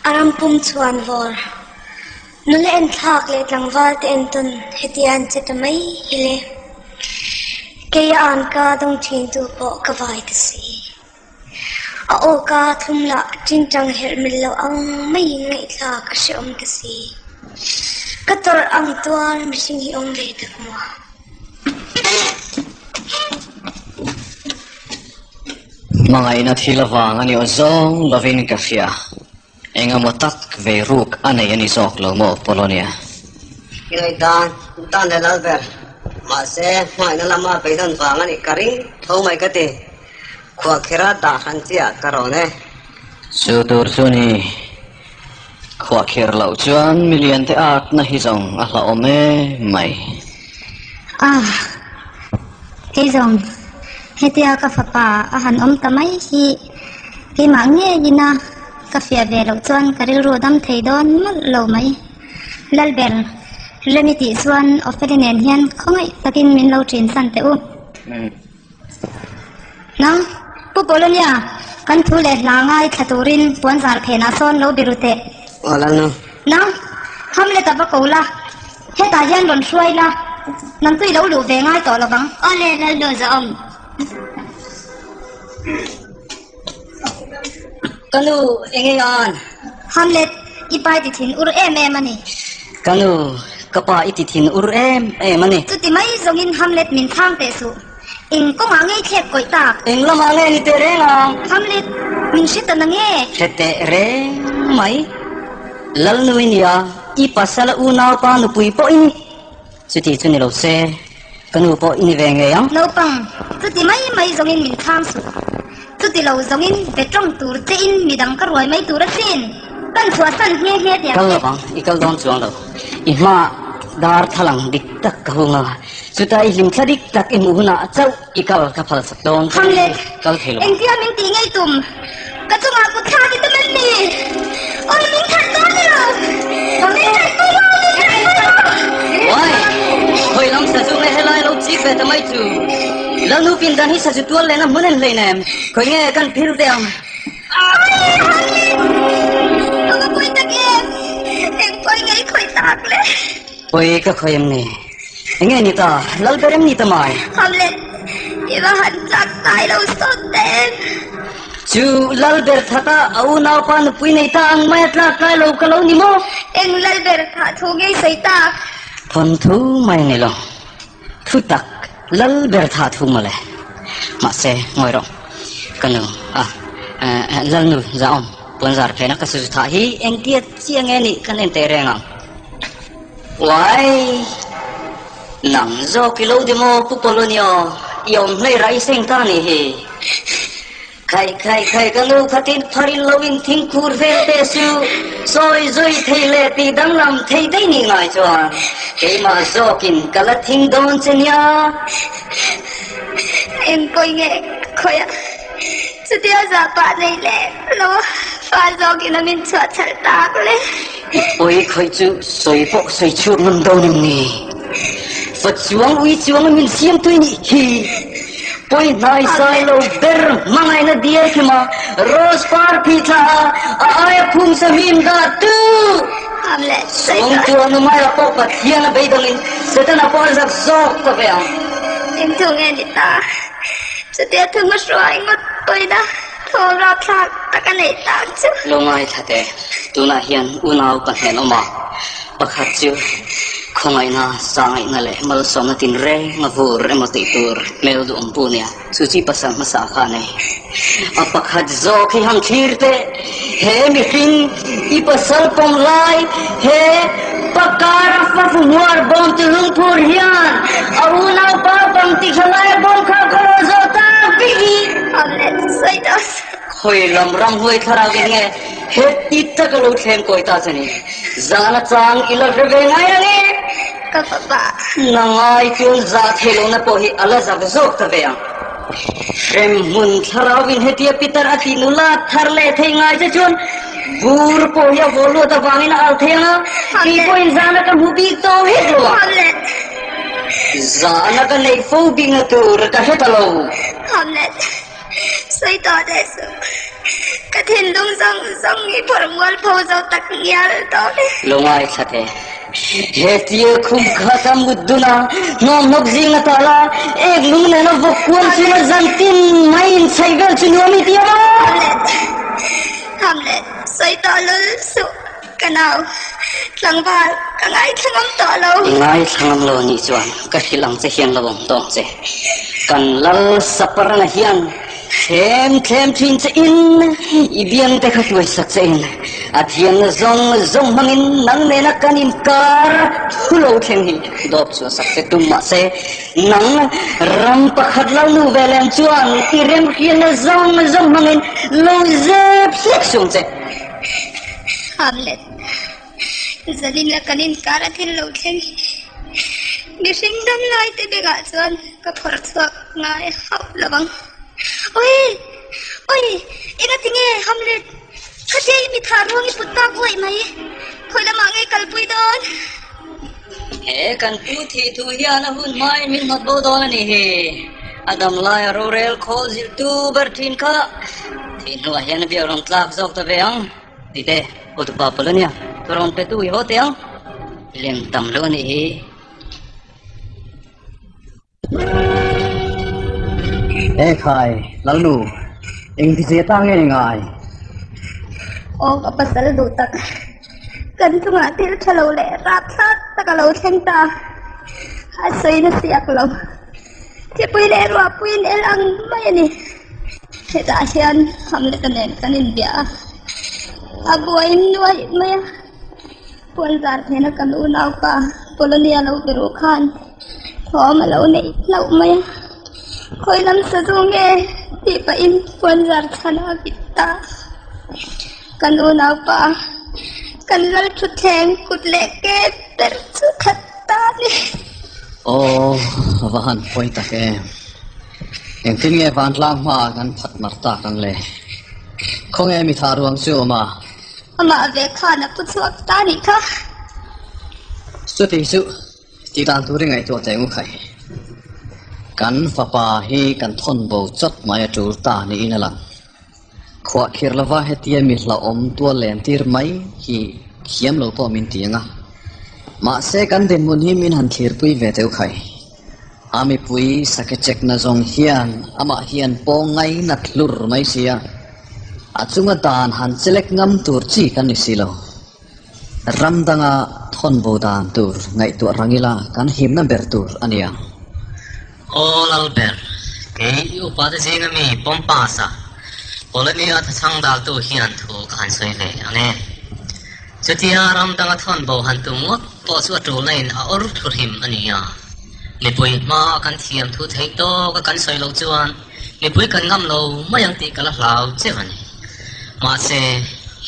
a ram pum chhuan vawr. Nula enthlak leh tlangval te entawn hetia an che ta mai hi le. Kei a an ka dawng thin tu pawh ka vai ta si. A aw ka thlum lah ṭinṭang herh mil lo ang maiin ngaihthlak a hrehawm ta si. Ka tawrh ang tuar mihring hi awm ve tak maw? Hmangaihna thil avang a ni aw zawng lovin ka hria. Engemaw tak vei ruk a nei a ni zawk lo maw Polonia? I ngaihdan dan leh lal ber. Mahse, hmangaihna lama beidawn vang a nih ka ring tho mai ka ti. Khuahkhira dah hran chiah ka rawn e. Chu tur chu ni. Khuahkhir loh chuan milian te atna hi zawng a hlauhawm em mai. Ah, kei zawng hetia ka fapa a han awm ta mai hi keimah ngeiin a ka fiah ve loh chuan ka rilru dam thei dawn mawlh lo mai. Lalber, Remi tih chuan Opheli nen hian khawngaih takin min lo ṭin san teh u. Nang, Pu Polonia, kan thu leh hla ngai thla turin puanzar phenah sawn lo biru teh. Aw Lalnu. Nang, Hamlet-a va ko la, hetah hian rawn hruai la, nang chu i lo luh ve ngai tawh lovang. Aw le, Lalnu Zahawm. Ka nu, eng eng an? Hamlet, i pa i ti thin ur em em a ni. Ka nu, ka pa i ti thin ur em em a ni. Chuti mai zawngin Hamlet min chhang teh suh. Eng kawngah ngei thlep kawih tak? Eng lamah nge ni teh reng ang? Hamlet, min hre ta na nge? Hre teh reng mai. Lalnu i nia, i pasal a unaupa nupui pawh i ni. Chuti chu ni lo se, ka nu pawh i ni ve ngei ang. Naupang, chuti mai mai zawngin min chhang suh. Chuti lo zawngin be tawng tur che in midang ka ruai mai tur asin. Kan chhuahsan nghe nghe tiang Kal lovang, i kal dawn chuang lo. I hmaah dar thalang dik tak ka hung a, chutah i hlimthla dik tak i hmuh hunah chauh i kal ka phal sak dawn che. Hamlet, Kal thei lo. Engtia min tih ngei tum? Ka chungah kut thlak i tum em ni? Awi min that dawn ni lo! Min that pui lo! Min that pui lo! Uai! Khawi lam sazu nge helai lo chik ve ta mai chu? Lalnu pindan hi sazu tual lehna hmun en hleinem, khawi nge kan phir teh ang? Awi Hamlet! Ka va pui tak em! Eng pawi nge i khawih tak le? Pawi ka khawih em ni? Enge ni ta? Lal ber em ni ta mai? Hamlet, i va han chak tai lo sawt ta em? Chu lal ber that a a unaupa nupui nei ta ang mai a tlak tlai lo ka lo ni maw? Eng lal ber kha thu ngei sawi tak? Thawnthu mai ni lo. Thu tak lal ber tha thu mawle. Mahse, ngawi rawh. Ka nu, a, Lalnu Zahawm, puanzar phena ka suzu thah hi engtia chiah nge nih kan en teh reng ang. Uai! Nang zawk i lo di maw Pu Polonio, i awm hlei rah i seng ta nih hi. Khai khai khai ka nu khatin pharin lo in thingkhur vel teh su, sawi zui thei leh tih danglam thei daih nih ngai chuan keimah zawkin ka la thing dawn che nia. Eng pawi nge khawiah chutia zah pah nei leh lo fa zawkin a min chhuah chhalh tak le. I pawi khawih chu sawi pawh sawi chhuak ngam dawn em ni? Fa chuang ui chuang a min siam tui nih hi. Pawi hnai sai lo ber hmangaihna diar khim a, rose par phih thla a, a aia phum sa hlim dah tu! Sawngtuah nu mai ah pawh Pathian a beidawngin Setana pawh a zak zawk ta ve ang. Eng thu nge ni ta? Chutia thu hmahruai ngawt pawina thawm rapthlak tak a neih tak chu. Lo ngaithla teh, tunah hian unau ka hnen awm a, Pakhat chu khawngaihna, sangaihna leh malsawmna tinreng a vur emaw tih tur hmel duhawm pu nia, chu chi pasal hmasa kha a nei. A pakhat zawk hi han thlir teh, he mihring i pasal pawm lai he pakara fafu hmuar bawm ti lungphur hian a unaupa bang ti tha lai a bawm kha ka rawn zawh tak bik hi. Khawi lam ramhuai thlarau in nge? Heti taka lo thleng kawi ta che ni. Zahna chang i la hre ve ngai a ni. Ka fapa. Nangai chuan zah theih lohna pawh hi a la zak zawk ta ve ang. Hremhmun thlarauin hetia pitar a tih nula thar leh theih ngai che chuan bur pawh hi a vaw luat avangin a al thei ang a, kei pawhin zahna ka hmu bik tawh hek lo ang. Hamlet! Zahna ka neih fo bikna tur ka hre ta lo. Hamlet! Sawi tawh teh suh. Ka thinlung zawng zawng hi phawrh mual pho zo tak ngial tawh e. Lo ngaithla teh. Hetia khum khat a mut dun a, hnawmhnawk zing a tal a, ek lung nena vawk kual chunga zan tin mai inchhaih vel chu nuam i ti a maw? Hamlet, Hamlet, sawi tawh lul suh ka nau. Tlangval, ka ngaithla ngam tawh lo. I ngaithla ngam lo anih chuan ka hrilh ang che hian lo awm tawng che. Kan lal saparna hian thlem thlem thin che in i biang te kha tuai sak che in a thiamna zawng zawng hmangin nang nena kan inkar thu lo thleng hi dawp chhuah sak che tum mahse nang ram pakhat lo nu ve lem chuan i remhriatna zawng zawng hmangin lo zep hlek sung che. Hamlet. Zalin a kan inkar a thil lo thleng hi mihring dam lai te bengah chuan ka phawrh chhuak ngai hauh lo ang. Oi! Oi! Engati nge Hamlet? Khatia i mitha ruang i put tak uaih mai. Khawi lamah nge kalpui dawn? He kan pu thih thu hian a hun hmain min hnawt bo dawn a nih hi. A dam laia rorel khawl zilhtu ber thin kha thih hnuah hian a biak rawn tlak zawk ta ve ang. Tite, Utupa Polonia, thu rawn pe tu i haw teh ang. Lem tam lo a nih hi. E khai, Lalnu, engti zia ta nge ngai? Aw, ka pasal duh tak. Kan chungah thil tha lo leh rapthlak tak a lo thleng ta. A sawi na siak lo. Thipui leh ruahpuiin el ang mai a ni. Hetah hian Hamlet-a nen kan inbia a, a buai nuaih mai a. Puanzar thena kan unaupa Polonia lo be ruh khan thawm a lo neih hlauh mai a. Khawi lam sa zu nge tih pahin puanzar chhan a vit ta. Kan unaupa kan lal thutthleng kut leh ke ber chu that ta a ni. Aw, a va han pawi tak em. Engtin nge vantlang hmaah kan phat mar tak ang le? Khawnge mi thah ruang chu awm a? Amah ve khan a pu chhuak ta nih kha. Chuti chu tih dan tur i ngaihtuah teh ngu khai. Kan fapa hi kan thawn bo chawt mai a tul ta niin a lang. Khuahkhirh lova hetia mi hlauhawm tual len tir mai hi thiam lo pawh min ti ang a. Mahse kan dinhmun hi min han thlirpui ve teuh khai. A mipui sake check na zawng hian amah hian pawng ngai nat hlur mai sia. A chunga dan han chelek ngam tur chi kan ni si lo. Ram danga thawn bo dan tur ngaihtuah rang ila kan himna ber tur a nia. Aw Lalber, kei i upate zinga mi Pompasa, Polonia thachhang daltu hian thu ka han sawi ve ang e. Chutia ram danga thawn bo han tum ngawt pawh chu a tulna in a awr thu hrim a nia. Mipui hma kan thiam thu theih tawk a kan sawi loh chuan mipui kan ngam lo mai ang tih ka la hlau cheu a ni. Mahse,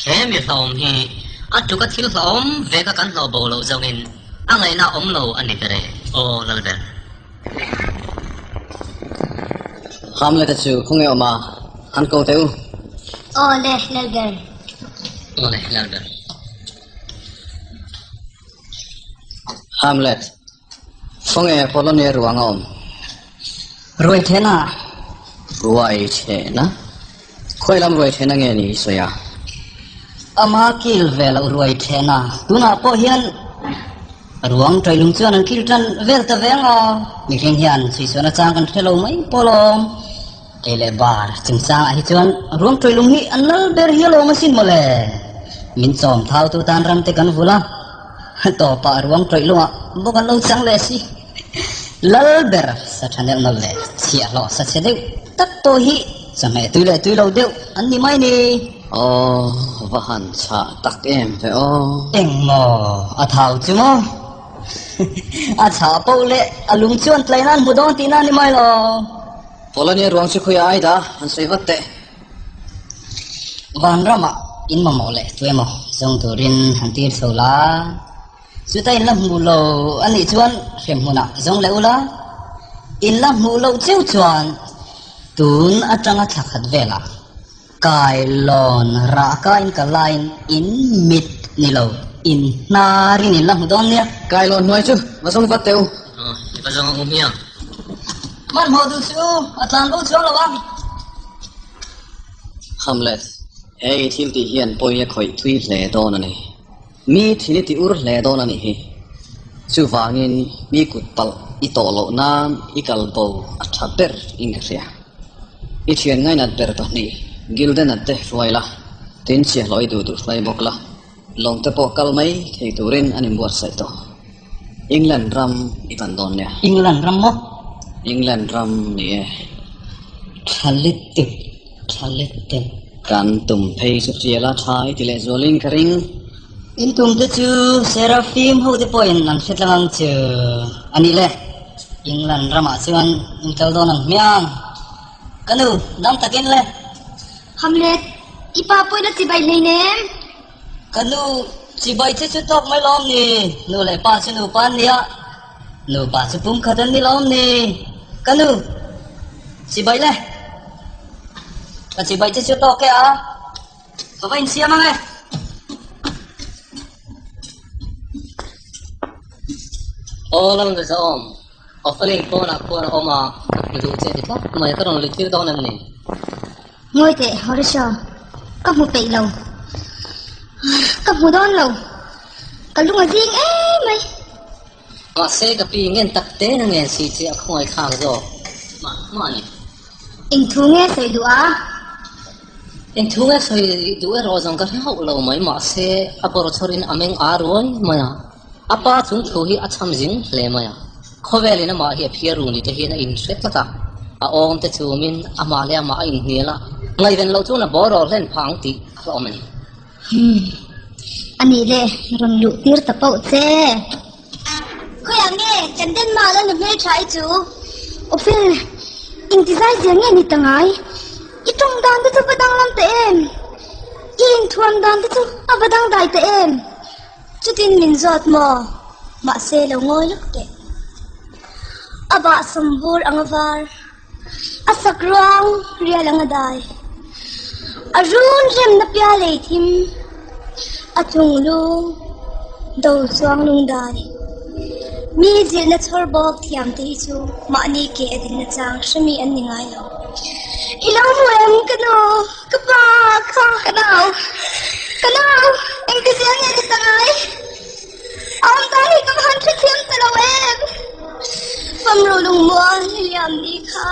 he mi hlauhawm hi a tuka thil hlauhawm veka kan hlawh bo loh zawngin a ngaihna awm lo a ni ber e, aw Lalber. Hamlet-a chu khawnge awm a, han ko teh u. Aw le, Lalber. Aw le, Lalber. Hamlet, khawnge Polonia ruang a awm? Ruai thehna. Ruai thehna? Khawi lam ruai thehna nge ni i sawi a? Ama kil ve loh ruai thehna. Tunah pawh hian ruang ṭailung chuan an kil ṭan vel ta ve ang a, mihring hian chhuihsuahna chang kan hre lo mai pawh lawm. Ei leh bar chungchangah hi chuan ruang ṭailung hi an lal ber hi alawm asin mawle. Min chawm thau tu tan ram te kan vul a, tawpah ruang ṭailungah bawk an lo chang leh si. Lal ber sa ṭha neuh neuh leh chhiahhlawh sa chhe deuh tak pawh hi chawhmeh tui leh tui lo deuh an ni mai ni. Aw, va han chhah tak em ve aw. Engmaw a thau chu maw? A chhah poh leh a lung chuan tlai nan hmu dawn tihna a ni mai lo. Polonia ruang chu khawiah ai dah? Han sawi vat teh. Vanramah. In mamawh leh tu emaw zawng turin han tir chho la. Chuta in la hmuh lo a nih chuan hremhmunah zawng leh ula, in la hmuh loh cheu chuan tun atanga thla khat velah kailawn rahka in kal laiin in mit ni lo, in hnarin in la hmu dawn nia. Kailawn hnuai chu va zawng vat teh u. I va zawng ang u hmiang. Hmanhmawh duh chu a tlan bo chuang lo ang. Hamlet, he i thil tih hian pawi a khawih thui hle dawn a ni. Mi thin i ti ur hle dawn a nih hi. Chuvangin mi kut palh i tawh loh nan i kal bo a tha ber in ka hria. I thian ngainat ber pahnih Gilden-a te hruai la, tin chhiahhlawh i duh duh hruai bawk la, lawng te pawh kal mai thei turin an inbuatsaih tawh. England ram i pan dawn nia. England ram maw? England ram ni e. Tha lutuk, tha lutuk. Kan tum phei chu tial a tha i ti leh zualin ka ring. In tum te chu Seraphim ho te pawhin an hre tlang ang chu a nih le. England ramah chuan in kal dawn ang hmiang. Ka nu, dam takin le. Hamlet, i pa pawhin a chibai hleinem. Ka nu, chibai che chu tawk mai lawm ni? Nu leh pa chu nupa an nia, nupa chu pum khat an ni lawm ni? Ka nu, chibai le. Ka chibai che chu tawk e a, ka va insiam ang e. Aw Lalngaihzawm, Opening pawnah khuan a awm a, ka hmu duh che ti tlat mai, ka rawn luih tir dawn em ni? Ngawi teh Horatio, ka hmu peih lo. Ka hmu dawn lo. Ka lung a zing em mai. Mahse ka pi ngen tak te na ngen si che a khawngaih thlak zawk mah mah a ni. Eng thu nge sawi duh a? Eng thu nge sawi duh erawh zawng ka hre hauh lo mai mahse a bawrchhawrin a meng ar ruai mai a. A pa chung thu hi a cham zing hle mai a. Khawvelin amah hi a phiar ru ni te hian a inhre tlat a, a awm te chumin amah leh amah a inhnial a, ngaihven loh chuan a bawraw hlen phah ang tih a hlawm a ni. Umm, a nih le, rawn luh tir ta pauh che. Khawiah nge kan Denmark la nu hmeltha i chu? Awfel, engtizai zia nge ni ta ngai? I tawng dan te chu va danglam ta em? I inthuam dan te chu a va dangdai ta em? Chutin min zawt maw? Mahse lo ngawi lawk teh. A bah sawmbur ang a var, a sak ruang rial ang a dai. A run remna pia lei thim, a chung lu do chuang lung dai. Mi zilhna chhawr bawk thiam te hi chu mahni ke a dinna chang hremi an ni ngai lo. I lo hmu em ka nu? Ka pa kha ka nau, ka nau, engti zia nge ni ta ngai? A awm dan hi ka va han hrethiam ta lo em? Famru lungmual i liam ni kha,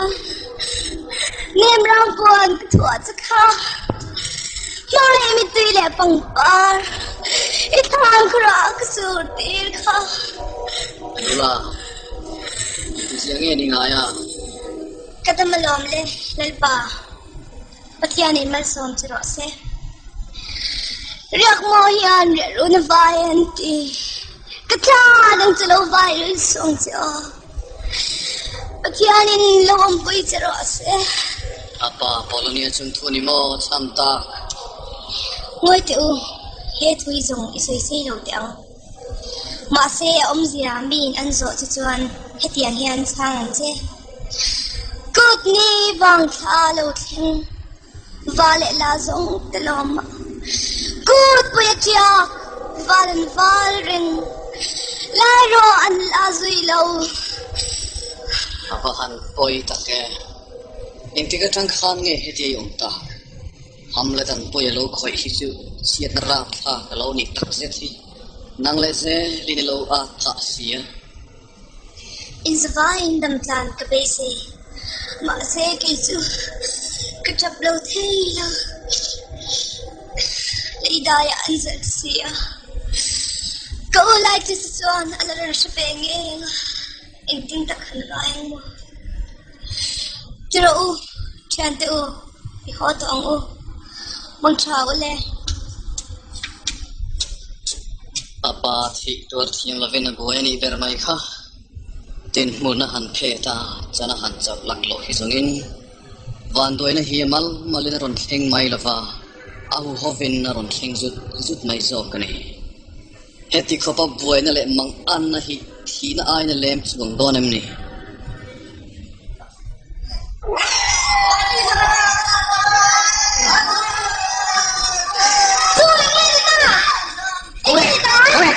nem rang puan ka thuah che kha, hmangaih mittui leh pangpar i thlan khawrah ka sur tir kha. Nula, engti zia nge ni ngai a? Ka dam alawm le, Lalpa. Pathianin malsawm che rawh se. Riak maw hian riah run a vai an ti. Ka thla dang che lo vai run sawng che aw. Pathianin lo awmpui che rawh se. A pa Polonia chung thu ni maw chham tak. Ngawi teh u, he thu hi zawng i sawi sei lo teh ang. Mahse a awmzia miin an zawh che chuan hetiang hian chhang ang che. Kut ni vang thla lo thleng va leh la zawng te lawm a. Kut pui a tiak val an val reng lai rawh an la zui lo. A va han pawi tak e. Engtik atang khan nge heti a i awm tak? Hamlet an pawi a lo khawih hi chu chhiatna rap thlak a lo ni tak zet hi. Nang leh zelin i lo at phah si a. Inzavaiin damtlan ka beisei. Mahse kei chu ka tap lo thei lo. Leidaiah an zalh ta si a. Ka u lai chu chuan a la rawn hre ve ngei ang a, engtin tak han vai ang maw? Tiraw u, thiante u, i haw tawh ang u. Hmang tha u le. A pa thih tuar thiam lovin a buai a nih ber mai kha. Tin hmun a han phet a, chan a han chauh lak loh hi zawngin vanduaina hi a mal malin a rawn thleng mai lova. A huhovin a rawn thleng zut zut mai zawk a ni. Heti khawpa buaina leh manganna hi thihna aina lem chuang dawn em ni?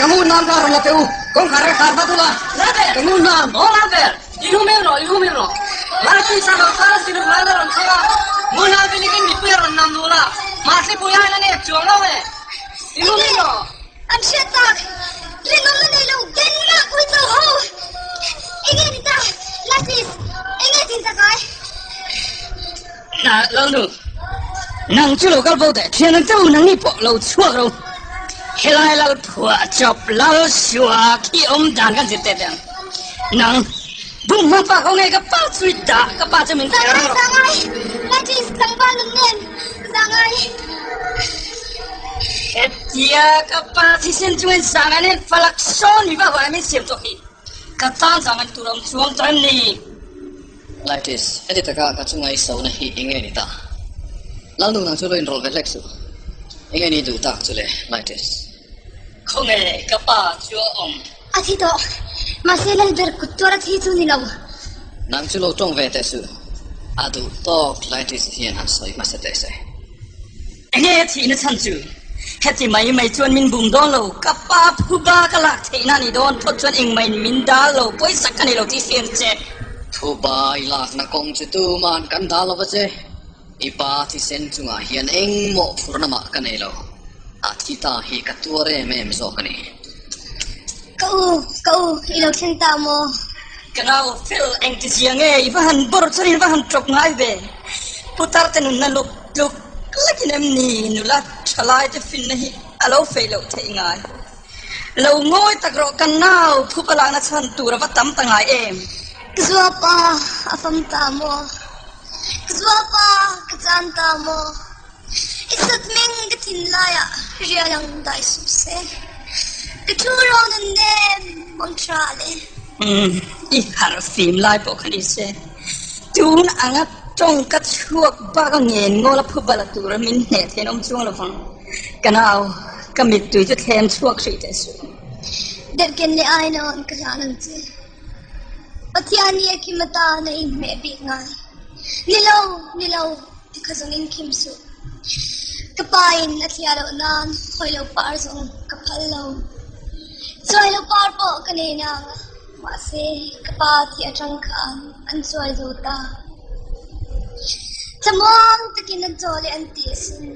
Ka ngun nan ka rawn la teh u, kawngkhar ka khar vat ula, ka ngun nan. Aw Lalber, i hum em rawh, i hum em rawh. Marquis-a lo kal sin rual a rawn thleng a, ngun nan vilikin mipui a rawn nam dul a, mahse pui aiin a nep chuang lo e. I hum em rawh. An hriat tak, rinawmna nei lo Denmark uicho ho! Enge ni ta, Latis, enge tin tak ai? Na, Lalnu, nang chu lo kal bo teh, thian ang che u, nangni pawh lo chhuak ro. Helai lal phuah chawp lal sua khi awm dan kan zir teh teh ang. Nang, bum hmang pa ko nge ka pa chu i dah, ka pa chu min kher rawh. Zangai, zangai, Latis, tlangval nun nen, zangai. Hetia ka pa thisen chungin zang an en falak sawn mi vak vang min siam tawh hi ka tan zang an tur a awm chuang tawh em ni? Laitis, heti taka ka chunga i sona hi enge ni ta? Lalnu nang chu lo inrawlh ve hlek suh. Enge ni duh tak chu le, Laitis? Khawnge ka pa chu a awm? A thi tawh. Mahse Lalber kut tuar a thi chu ni lo. Nang chu lo tawng ve teh suh. A duh tawk Laitis hian han sawi hmasa teh se. Enge a thihna chhan chu? Heti mai mai chuan min bum dawn lo, ka pa phuba ka lak theihna a ni dawn phawt chuan engmah in min dal lo, pawisa ka nei lo tih hriat che. Phuba i lakna kawng chu tuman kan dal lo va che, i pa thisen chungah hian engmawh phurna mah ka nei lo, a thi ta hi ka tuar em em zawk a ni. Ka u, ka u, i lo thleng ta maw? Ka nau fel engtizia nge i va han bawr chuan in va han ṭawp ngai ve? Putar te nunna luk tluk lekin em ni nula ṭhalai te finna hi a lo fei loh theih ngai? Lo ngawi tak rawh ka nau phup a lakna chhan tur a va tam ta ngai em? Ka zuapa a fam ta maw? Ka zuapa ka chan ta maw? I sutming ka thinlaiah rial ang dai suh se. Ka thu ro nun nem mang tha le. Umm, i harh fim lai pawh kha ni se. Tun anga tawng ka chhuak bak a ngen ngawl a phu bala tura min hneh thein awm chuang lo vang. Ka nau, ka mittui chu thlem chhuak hrih teh suh. Derhken leh aina awn ka hlan ang che. Pathian hi a khim atan a inhmeh bik ngai. Ni lo, ni lo, ti kha zawng in khim suh. Ka pa in a thliah loh nan hawi lo par zawng ka phal lo. Chuai lo par pawh ka nei nang a, mahse ka pa thih atang khan an chuai zo ta. Thlamuang takin an chaw leh an ti asin.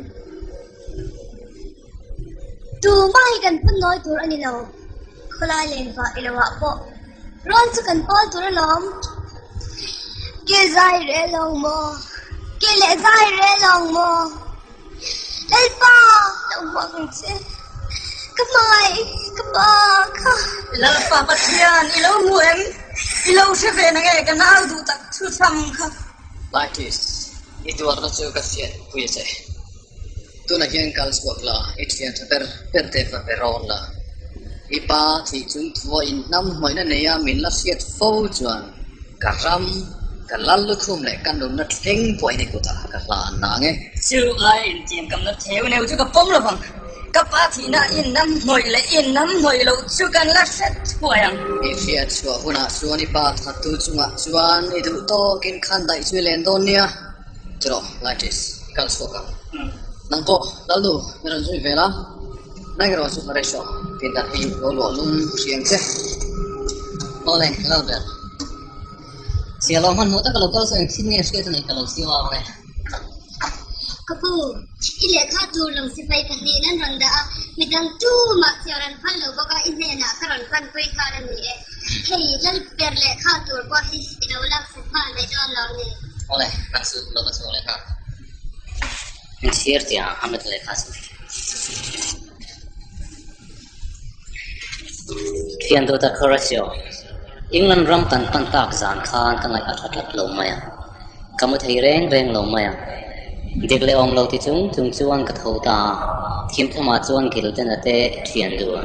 Tumah hi kan phun nawi tur a ni lo. Khawlai len vah i loah pawh rawn chu kan pawl tur alawm. Ke zai reh lo maw? Ke leh zai reh lo maw? Lalpa, lo hmuak ang che. Ka hmangaih, ka pa kha. Lalpa Pathian, i lo hmu em? I lo hre ve na nge ka nau duh tak thu tham kha? Laitis, i tuarna chu ka hriat pui a che. Tunah hian kal chhuak la, i thian tha ber ber te va be rawn la. I pa thih chung thua in hnam hmawihna neia min la hriat fo chuan ka ram, ka lal lukhum leh ka nunna thleng pawh in i kutah ka hlan na ang e. Chu ai intiamkamna theu neu chu ka pawm lovang. Ka pa thihna in hnam hnawih leh in hnam hnawih loh chu kan la hret thuai ang. I hriat chhuah hunah chuan i pa thattu chungah chuan i duh tawkin khan daih chu i len dawn nia. Tiraw, Laitis, i kal chhuak ang. Nang pawh, Lalnu, i rawn zui vel a, nang erawh chu Horatio, pindan hi lo luah lum hriang che. Awle, Lalber. Chhia lo hmanhmawh taka lo kal chu eng thil nge hriat a neih ka lo siam ang e. Ka pu, i lehkha tur lawng sipai pahnihin an rawn dah a, midang tumah chhiar an phal lo bawk a, i hnenah ka rawn panpui nghal a ni e. Hei, Lalber lehkha tur pawh hi i lo laksak nghal mai dawn lo ni. Awle, nang chu lo va chhuak leh nghal. Min chhir tih ah Hamlet lehkha chu. Thian duh tak Horatio, England ram kan pan tak zan khan ka ngaih a tha tlat lo mai a, ka mu thei reng reng lo mai a. Dik leh awm lo ti chung chung chuan ka tho ta a, thimthamah chuan Gilden-a te thian duh a.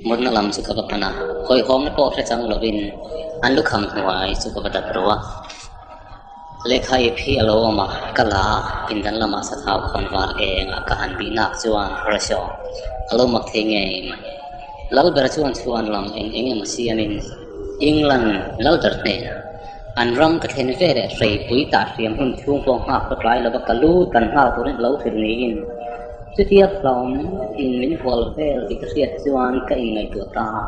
Mutna lam chu ka va pan a, hawihhawmna pawh hre chang lovin an lukham hnuai chu ka va dap ro a. Lehkha ip hi a lo awm a, ka la a, pindan lamah sathau khawnvar engah ka han bih nak chuan Horatio a lo mak thei ngei mai. Lalber chuan chhuan lam eng eng emaw siamin England Lalber hnenah an ram ka thlen ve leh hreipui tah hriam hun chhung pawh nghak ka tlai lova ka lu tan nghal turin a lo hrilh niin chutia hlawm in min hual vel tih ka hriat chuan ka inngaihtuah ta a,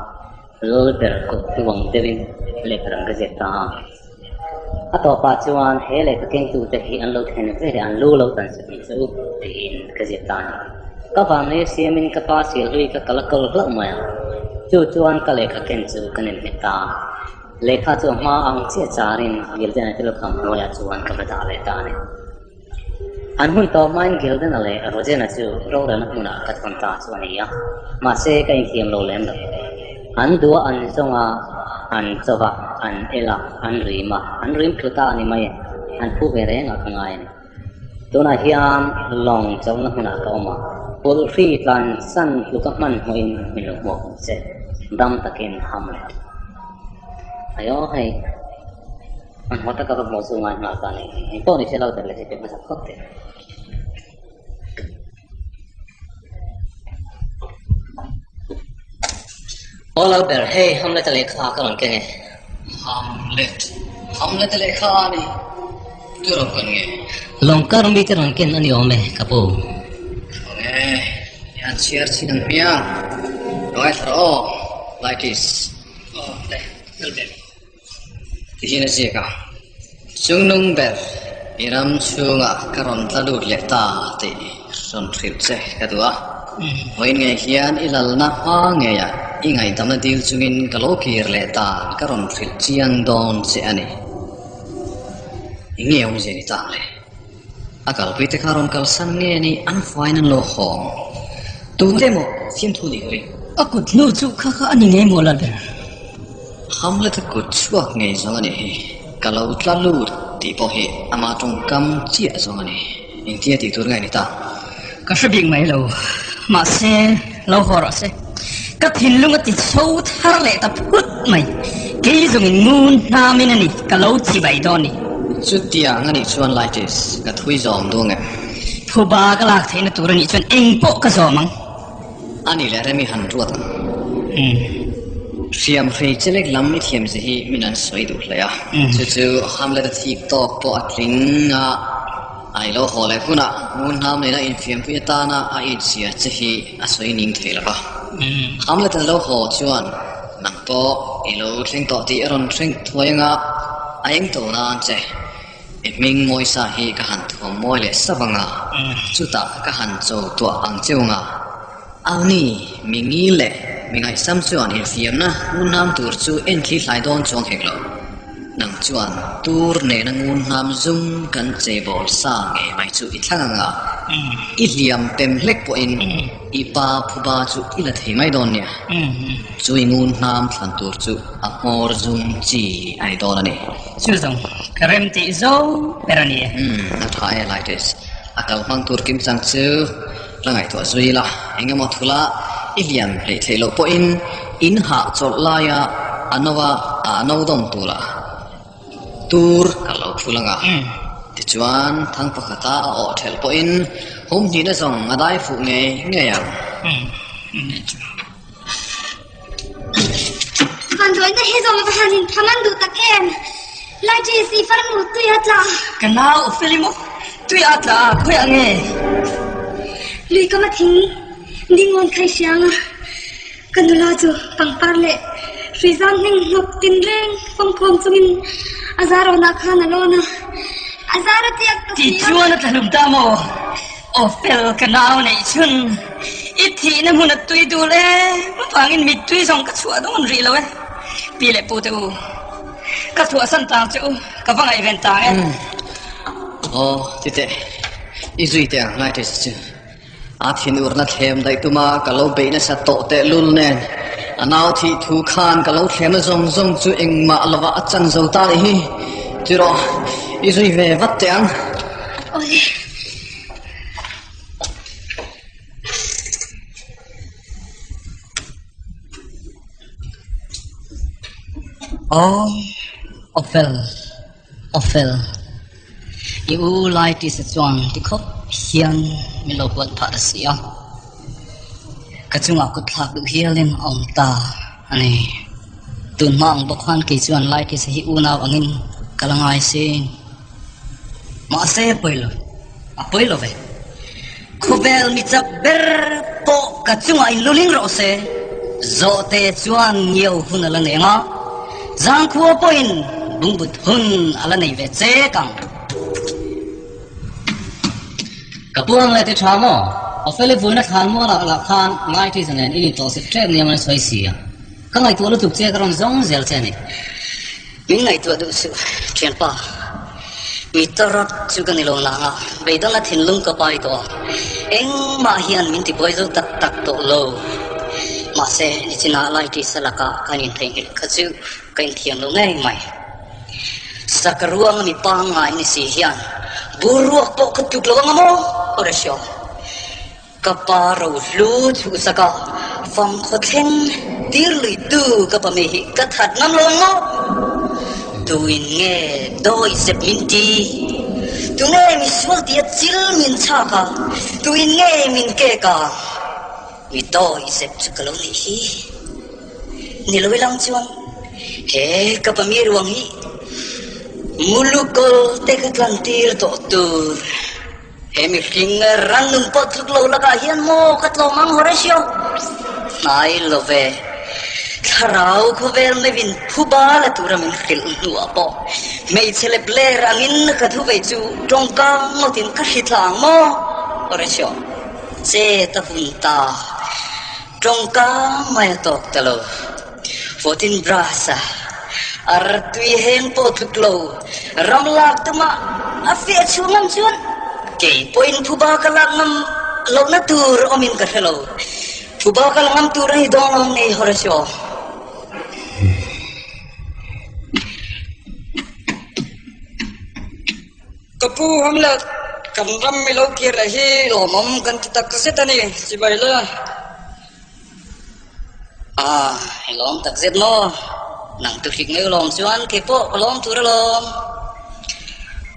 Lalber kut hnuang deuhin lehkha rang ka ziak ta a. A tawpah chuan he lehkha kengtute hi an lo thlen ve leh an lu lo tan sak ang che u tiin ka ziak ta a ni. Ka vanlei a siamin ka pa sialhlui ka kal a kawl hlauh mai a, chu chuan ka lehkha ken chu ka nem nghet ta a. Lehkha chu a hma ang chiah charin Gilden-a te lukham hnuaiah chuan ka va dah leh ta a ni. An hun tawp hmain Gilden-a leh Rogen-a chu rorelna hmunah ka thawn ta chu a ni a, mahse ka inthiam lo lem lo. An duh a an zawng a, an cho va, an el a, an rim a, an rim thlu ta a ni mai e, an phu ve reng ah ka ngai a ni. Tunah hian lawng chauhna hmunah ka awm a, pulh hri tlan san tluka hmanhmawhin min lo hmuak ang che, dam takin ham leh. Ayo hei. An haw taka ka hmuh chu ngai nghal ta ni. Eng pawh ni se lo tel leh si tih hmasa phawt teh. Aw lo ber, hei Hamlet-a lehkha ka rawn keng e. Hamlet, Hamlet-a lehkha a ni. Tu rawn ken nge? Lawngkar mite rawn ken a ni awm e, ka pu. Awm e, i han chhiar chin ang hmiang. Lo ngaithla rawh aw, Laitis. Aw, le, lal ber. Tihian a ziak a, Chungnung ber i ram chhungah ka rawn tla lut leh ta tih rawn hrilh che ka duh a. Vawiin ngei hian i lalna hma ngeiah i ngaihdamna dil chungin ka lo kir leh dan ka rawn hrilh chiang dawn che a ni. Eng nge awmzia ni ta le? A kalpui te kha rawn kalsan nge ni an faiin an lo hawng. Tute emaw fiamthu nih ka ring. A kut hnu chu kha kha a ni ngei maw Lalber? Hamlet-a kut chhuak ngei zawng a nih hi. Ka lo tla lut tih pawh hi ama tawngkam chiah zawng a ni. Engtia tih tur nge ni ta? Ka hre bik mai lo. Mahse, lo haw rawh se. Ka thinlung a ti chho thar leh ta phut mai. Kei zawngin ngun hnamin a ni, ka lo chibai dawn ni. Chutiang a nih chuan Laitis, ka thui zawm duang em? Phuba ka lak theihna tur a nih chuan eng pawh ka zawm ang. A nih leh rem i han ruat ang. Hriam hrei chelek lam i thiam ze hi min an sawi duh hle a. Chu chu Hamlet-a thik tawk pawh a tling a. A i lo haw leh hunah ngun hnam nena infiampui atana a inzia che hi a sawi ning thei lo va. Hamlet an lo haw chuan nang pawh i lo thleng tawh tih a rawn thleng thuai anga a eng to nan che. I hming mawisa hi ka han thuam mawi leh sap anga chutah ka han cho tuah ang cheu anga Auni, mi ngil leh mi ngaihsam chuan infiamna ngun hnam tur chu en thli hlai dawn chuang hek lo. Nang chuan tur nena ngun hnam zum kan cheibawl sa ngei mai chu i thlang anga i hliam pem hlek pawhin i pa phuba chu i la thei mai dawn nia. Chu i ngun hnam thlan tur chu a hmawr zum chi a ni dawn a ni. Chu zawng ka rem tih zo ber a ni e. A tha e Laitis. A kal hmang tur kim chang chu La ngaihtuah zui la, eng emaw thula i hliam hleih theih loh pawhin in hah chawlh laia a no a a no dawm tura tur ka lo phul ang a. Tichuan, thang pakhata a awh thelh pawhin hum hnihna zawng a dai fuh ngei ngei ang. Vanduaina hi zawng va han intham an duh tak em? Laijis, i farnu tui a tla. Ka nau Felimu, tui a tla a, khawiah nge? Lui kam a thing dingawn khai hriang a, ka nula chu pangpar leh hruizam hming hnawk tinreng fawmkhawm chungin a zarawnah khan a lawn a, a zar a tiak ta si a. Tichuan a tla hlum ta maw? Aw fel ka nau neih chhun, i thihna hmun a tui dul em vangin mittui zawng ka chhuah dawn rih lo e. Pi leh pu te u, ka chhuahsan tang che u, ka va ngaihven tang e. Aw, ti teh, i zui teh ang ngai teh si chu. A thinurna thlem daih tuma ka lo beih nasa tawh teh lul nen, a nau thih thu khan ka lo thlemna zawng zawng chu engmah lovah a chan zo ta nih hi. Ti rawh, i zui ve vat teh ang. Awle. Aw, Awfel, Awfel. I u Laitisa chuan ti khawp hian min lo huat phah ta si a. Ka chungah kut thlak duh hialin a awm ta a ni. Tun hma ang bawk khan kei chuan Laitisa hi unau angin ka la ngai sin. Mahse a pawi lo, a pawi lo ve. Khawvel mi chak ber pawh ka chungah in luling rawh se. Zawhte chuan ngiau hun a la nei ang a, zangkhua pawhin bungbut hun a la nei ve chek ang. Ka puang leh ti tha maw? Ofeli vuina thlan mual ah lah khan Ngaithiza nen in intawhsik tep nia man sawi si a. Ka ngaihtuah lutuk che ka rawn zawng zel che a ni. Min ngaihtuah duh suh, thianpa. Mi tarat chu ka ni lo nang a, beidawna thinlung ka pai tawh a, engmah hian min tibuai zo tak tak tawh lo. Mahse, nichinah Laitisa lakah kan intheihnghilh kha chu ka inthiam lo ngei mai. Saka ruanga mi pangngai ni si hian bur ruak pawh ka tuk lo anga maw? Horatio. Ka pa rohlu chhuhsak a, fangkhaw thleng tir lui tu ka pa mi hi ka that ngam lo ang maw? Tuin nge dawi zep min ti? Tu nge misual tia chil min chhak a? Tuin nge min kek a? Mi dawi zep chu ka lo nih hi. Ni lo ilang chuan he ka pa mi ruang hi Mulukol te ka tlan tir tawh tur. He mihring rannung pawh tluk lo lakah hian maw ka tlawm ang Horatio? Hnai lo ve. Thlarau khawvel meuhin phuba la tura min hrilh hnuah pawh hmeichhe lep ler angin ka thu vei chu tawngka ngawtin ka hri thla ang maw Horatio? Chet a hun ta. Tawngka mai a tawk ta lo. 14 brass a ar tui heng pawh tluk lo ram lak tuma a fiah chhuah ngam chuan kei pawhin phuba ka lak ngam lohna tur awmin ka hre lo. Phuba ka la ngam tur a ni dawn lo ngei Horatio. Ka pu Hamlet, kan ram i lo kir leh hi lawmawm kan ti tak zet a ni, chibai le. Ah, i lawm tak zet maw? Nang tu hrik mai lawm chuan kei pawh ka lawm tur alawm.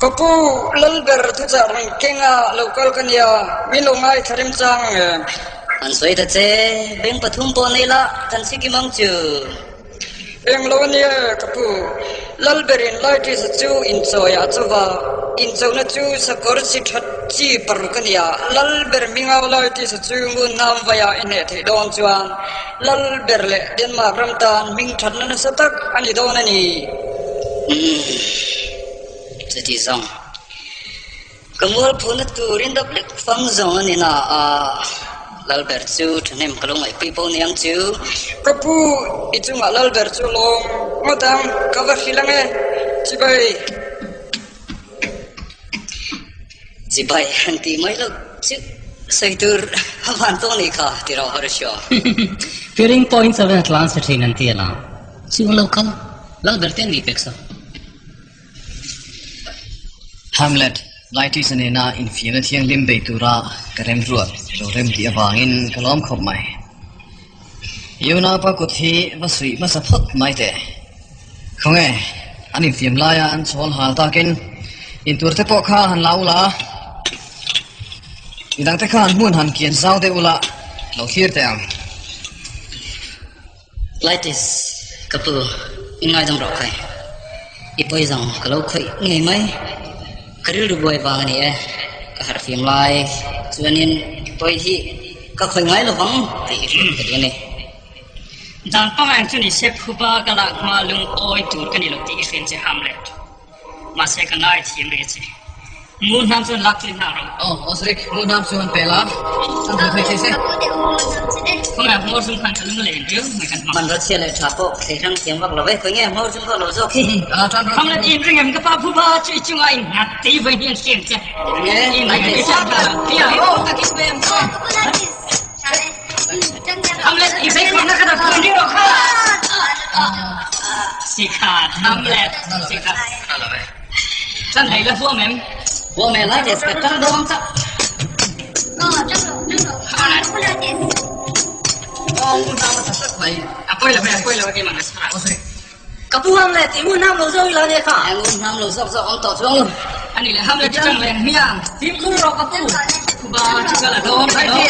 Ka pu, Lalber thuchah rawn kenga lo kal ka nia, min lo ngaithla remchang ang em? An sawi ta che, beng pathum pawh nei la, kan chhikim ang chu. Eng lo a nia ka pu, Lalberin Laitisa chu inchawiah a chauh a, inchauhna chu sakawr chi that chi paruk a nia. Lalber hmingau Laitisa chu ngun hnam vaiah i hneh theih dawn chuan Lalber leh Denmark ram tan hming thatna nasa tak a ni dawn a ni. Umm, chuti zawng. Ka mualphuna turin dap lek fang zawng a ni na a, Lalber chu thahnem ka lo ngaihpui pawh ni ang chu. Ka pu, i chungah Lalber chu lawm ngawt ang, ka va hrilh ang e, chibai. Chibai han tih mai loh chu sawi tur a van tawh a nih kha, ti rawh Horatio. Fearing points a vel tlan sa thin an ti a la. Chu lo kal, Lalber te an nih pek sa. Hamlet, Laitisa nena infiamna thianghlim bei tura ka remruat lo rem tih avangin ka lawm khawp mai. I unaupa kut hi va suih hmasa phawt mai teh. Khawnge, an infiam laia an chawl hal takin intur te pawh kha han la ula, midangte khan hmun han kian zau deuh ula lo thlir teh ang. Laitis, ka pu, i ngaidam rawh khai. I pawi zawng ka lo khawih ngei mai. Ka rilru buai vang a ni e, ka harhfim lai chuanin i pawi hi ka khawih ngai lo vang tih i hriat ka duh a ni. Dan pangai chu ni se phuba ka lak hma lungawi tur ka ni lo tih i hriat che Hamlet. Mahse ka ngaithiam rih a che. Ngun hnam chuan lak tlin hna rawh. Aw, Osric, ngun hnam chu an pel a, an hmu thei thei se. Khawngaih hmawr zum khan ka lung len riau mai kan hmang. Hmanraw chhia leh tha pawh thei hrang thiam vak lo ve, khawi nge hmawr zum kha lo zawk hi. Hamlet in ring em ka pa phuba chu i chungah in nghat tei vawi hnian hriam che. Ring e, ai thei se. Hamlet i bei khawhna kha dah phun ding rawh kha. Sikhat Hamlet sikhat. Chan hei la huam em? Huam e lai des ka tang dawm chak. A poi lo a poi lo ke mang Ka pu Hamlet i ngun hnam lo zawk ila nia kha. Ngun hnam lo zawk zawk awm tawh chuang lo. Ani leh Hamlet i chang leng hmiang. Fimkhur rawh ka pu. Phuba chu ka la dawn ka dawn.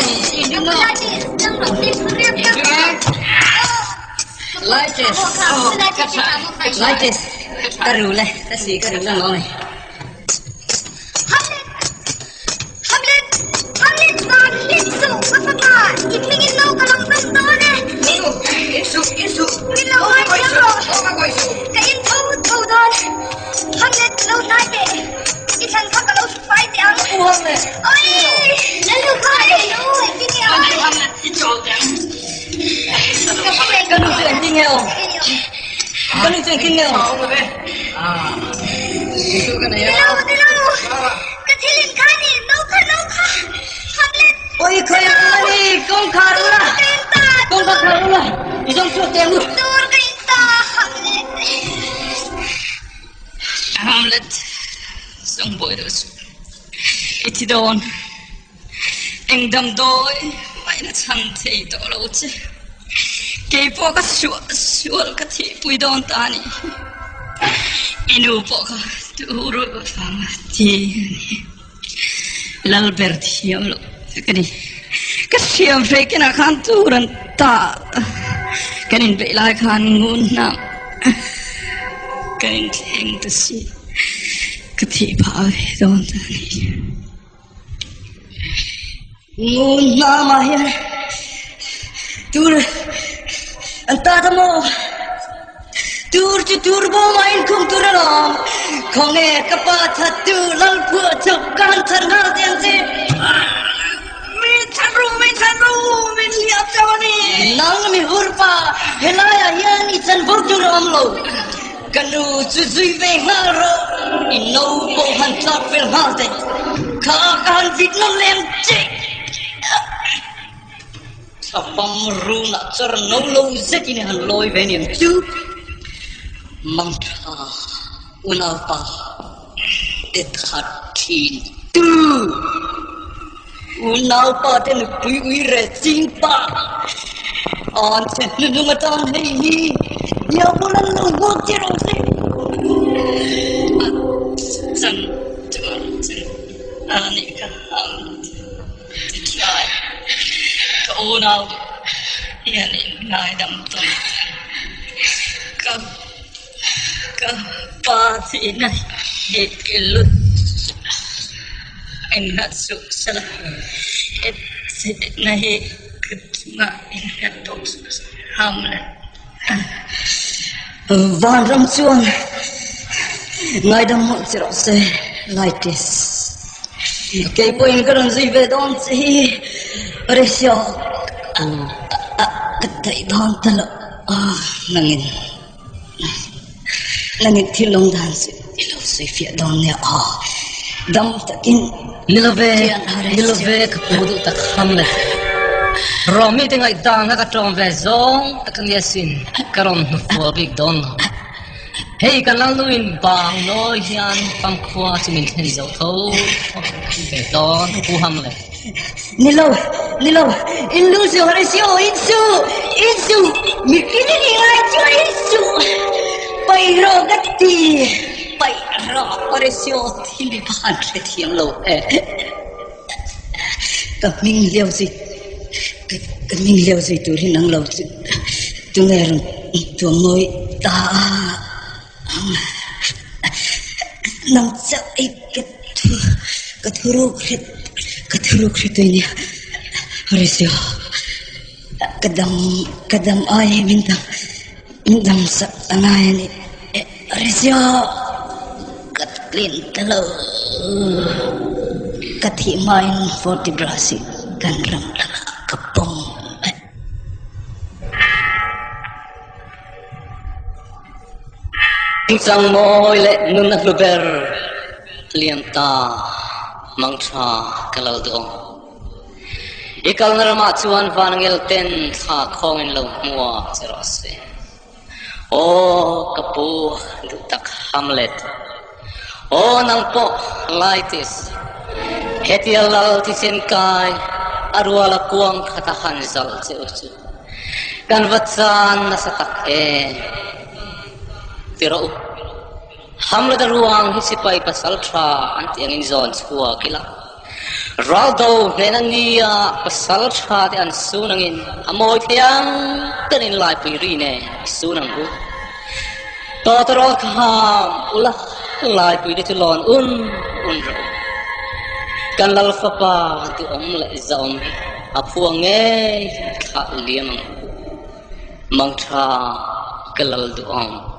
Lightes, lightes, ka ru le, ka si ka ru le maw. Hamlet! Hamlet! Hamlet van hlim suh ka fapa, i hmingin no ka lo dawm dawn e. In suh, in suh. Min lo ngai thiam rawh. Ka in tho tho dawn. Hamlet, lo hnai teh. I thlan kha ka lo hru fai teh ang. U Hamlet! Oi! Lalu kha ei lo, engtin nge a? Hamlet, i chawl teh ang. Ka nu chu engtin nge awm? Ka nu chu engtin nge awm? Nilo, nilo! Ka thil in kha ni, no kha, no kha! Hamlet! Oi, khawi ang a ni, kawngkhar ula! Tur ka in ta! Kawngkhar khar ula, i zawng chhuak teh ang u! Tur ka in ta, Hamlet! Hamlet, zawng buai deuh chu i thi dawn. Eng damdawi maina chhan thei tawh lo che. Kei pawh ka suah sual ka thihpui dawn ta a nih hi. I nu pawh kha tur vang a ti a ni. Lalber thiam loh ka ni. Ka hriam hrei kenah khan tur an ta. Kan inbeih lai khan ngun hnam kan inthleng ta si. Ka thih phah ve dawn ta a nih hi. Ngun hnamah hian tur an ta ta maw? Tur chu tur bawmah inkhung tur alawm. Khawnge ka pa thattu Lalphuah chu ka han chhan nghal teh ang che. Min chhan ru, min chhan ru, min hliam chauh a ni. Nang mi hurpa, helaiah hian i chanvo tur a awm lo. Ka nu chu zui ve nghal rawh, i no pawh han tlak fel nghal teh. Kha ka han vit nawn leh ang che. Thla fam runah char no lo zetin i han lawi ve niang chu. Mangtha unaupa te that thin tu. Unaupa te nupui ui reh ching pa. An che hnuhnung atan hei hi diabol an lo huak che rawh se. A chan tuar che a nih kha ang ti thlai. Ka unau hian in ngaidam tawn che. Ka ka pa thihna hi i lut engngah suh sela. I thihna hi ka chungah engngah tawh suh sela. Hamlet. Vanram chuan ngaidam mawlh che rawh se, Laitis. Kei pawhin ka rawn zui ve dawn che hi Horatio ka daih dawn ta lo. Nangin nangin thil awm dan chu i lo sawi fiah dawn nia aw. Dam takin Ni lo ve, ni lo ve ka pu duh tak Hamlet. Rawmi te ngaihdan kha ka tawng ve zawng tak a nia sin, ka rawn hnu fual bik dawn lo. Hei kan lalnuin bang nawi hian famkhua chu min thlen zo tho ve dawn pu Hamlet. Ni lo, ni lo, in lu su Horatio, in su, in su, mi kin in i ngai chuan in su, paih rawh ka ti, paih rawh Horatio thil i van hre thiam lo e. Ka hming liau zui, ka hming liau zui tur hi nang lo chu tunge rawn tuam mawi ta a? Nang chauh i ka thu, ka thu ruk hre, ka thu ruk hre tui nia. Horatio, ka dam, ka dam ai hi min dam, min dam sak a ngai a ni. Horatio, ka tlin ta lo. Ka thih hmain Fortibras hi kan ram lakah ka pawm. Chang mawi leh nun a hlu ber liam ta mangtha ka lo duh ang. I kalna ramah chuan vanangel ten thla khawngin lo hmua che rawh se. Aw ka pu duh tak Hamlet. Aw nang pawh Laitis. Hetia lal thisen kai a ruala kuang khat a han zalh che u chu. Kan va chan nasa tak em? Ti rawh u. Hamlet a ruang hi sipai pasal tha an tih angin zawn chhuak ila. Raldo hnena nia pasal tha te an sun angin a mawi thei ang ber in laipui ri nen i sun ang u. Tawtawrawl kha ham ula laipui te chu lawn un un rawh u. Kan lal fapa duhawm leh zahawm hi a phuang ngei thlah liam ang u. Mangtha ka lal duhawm.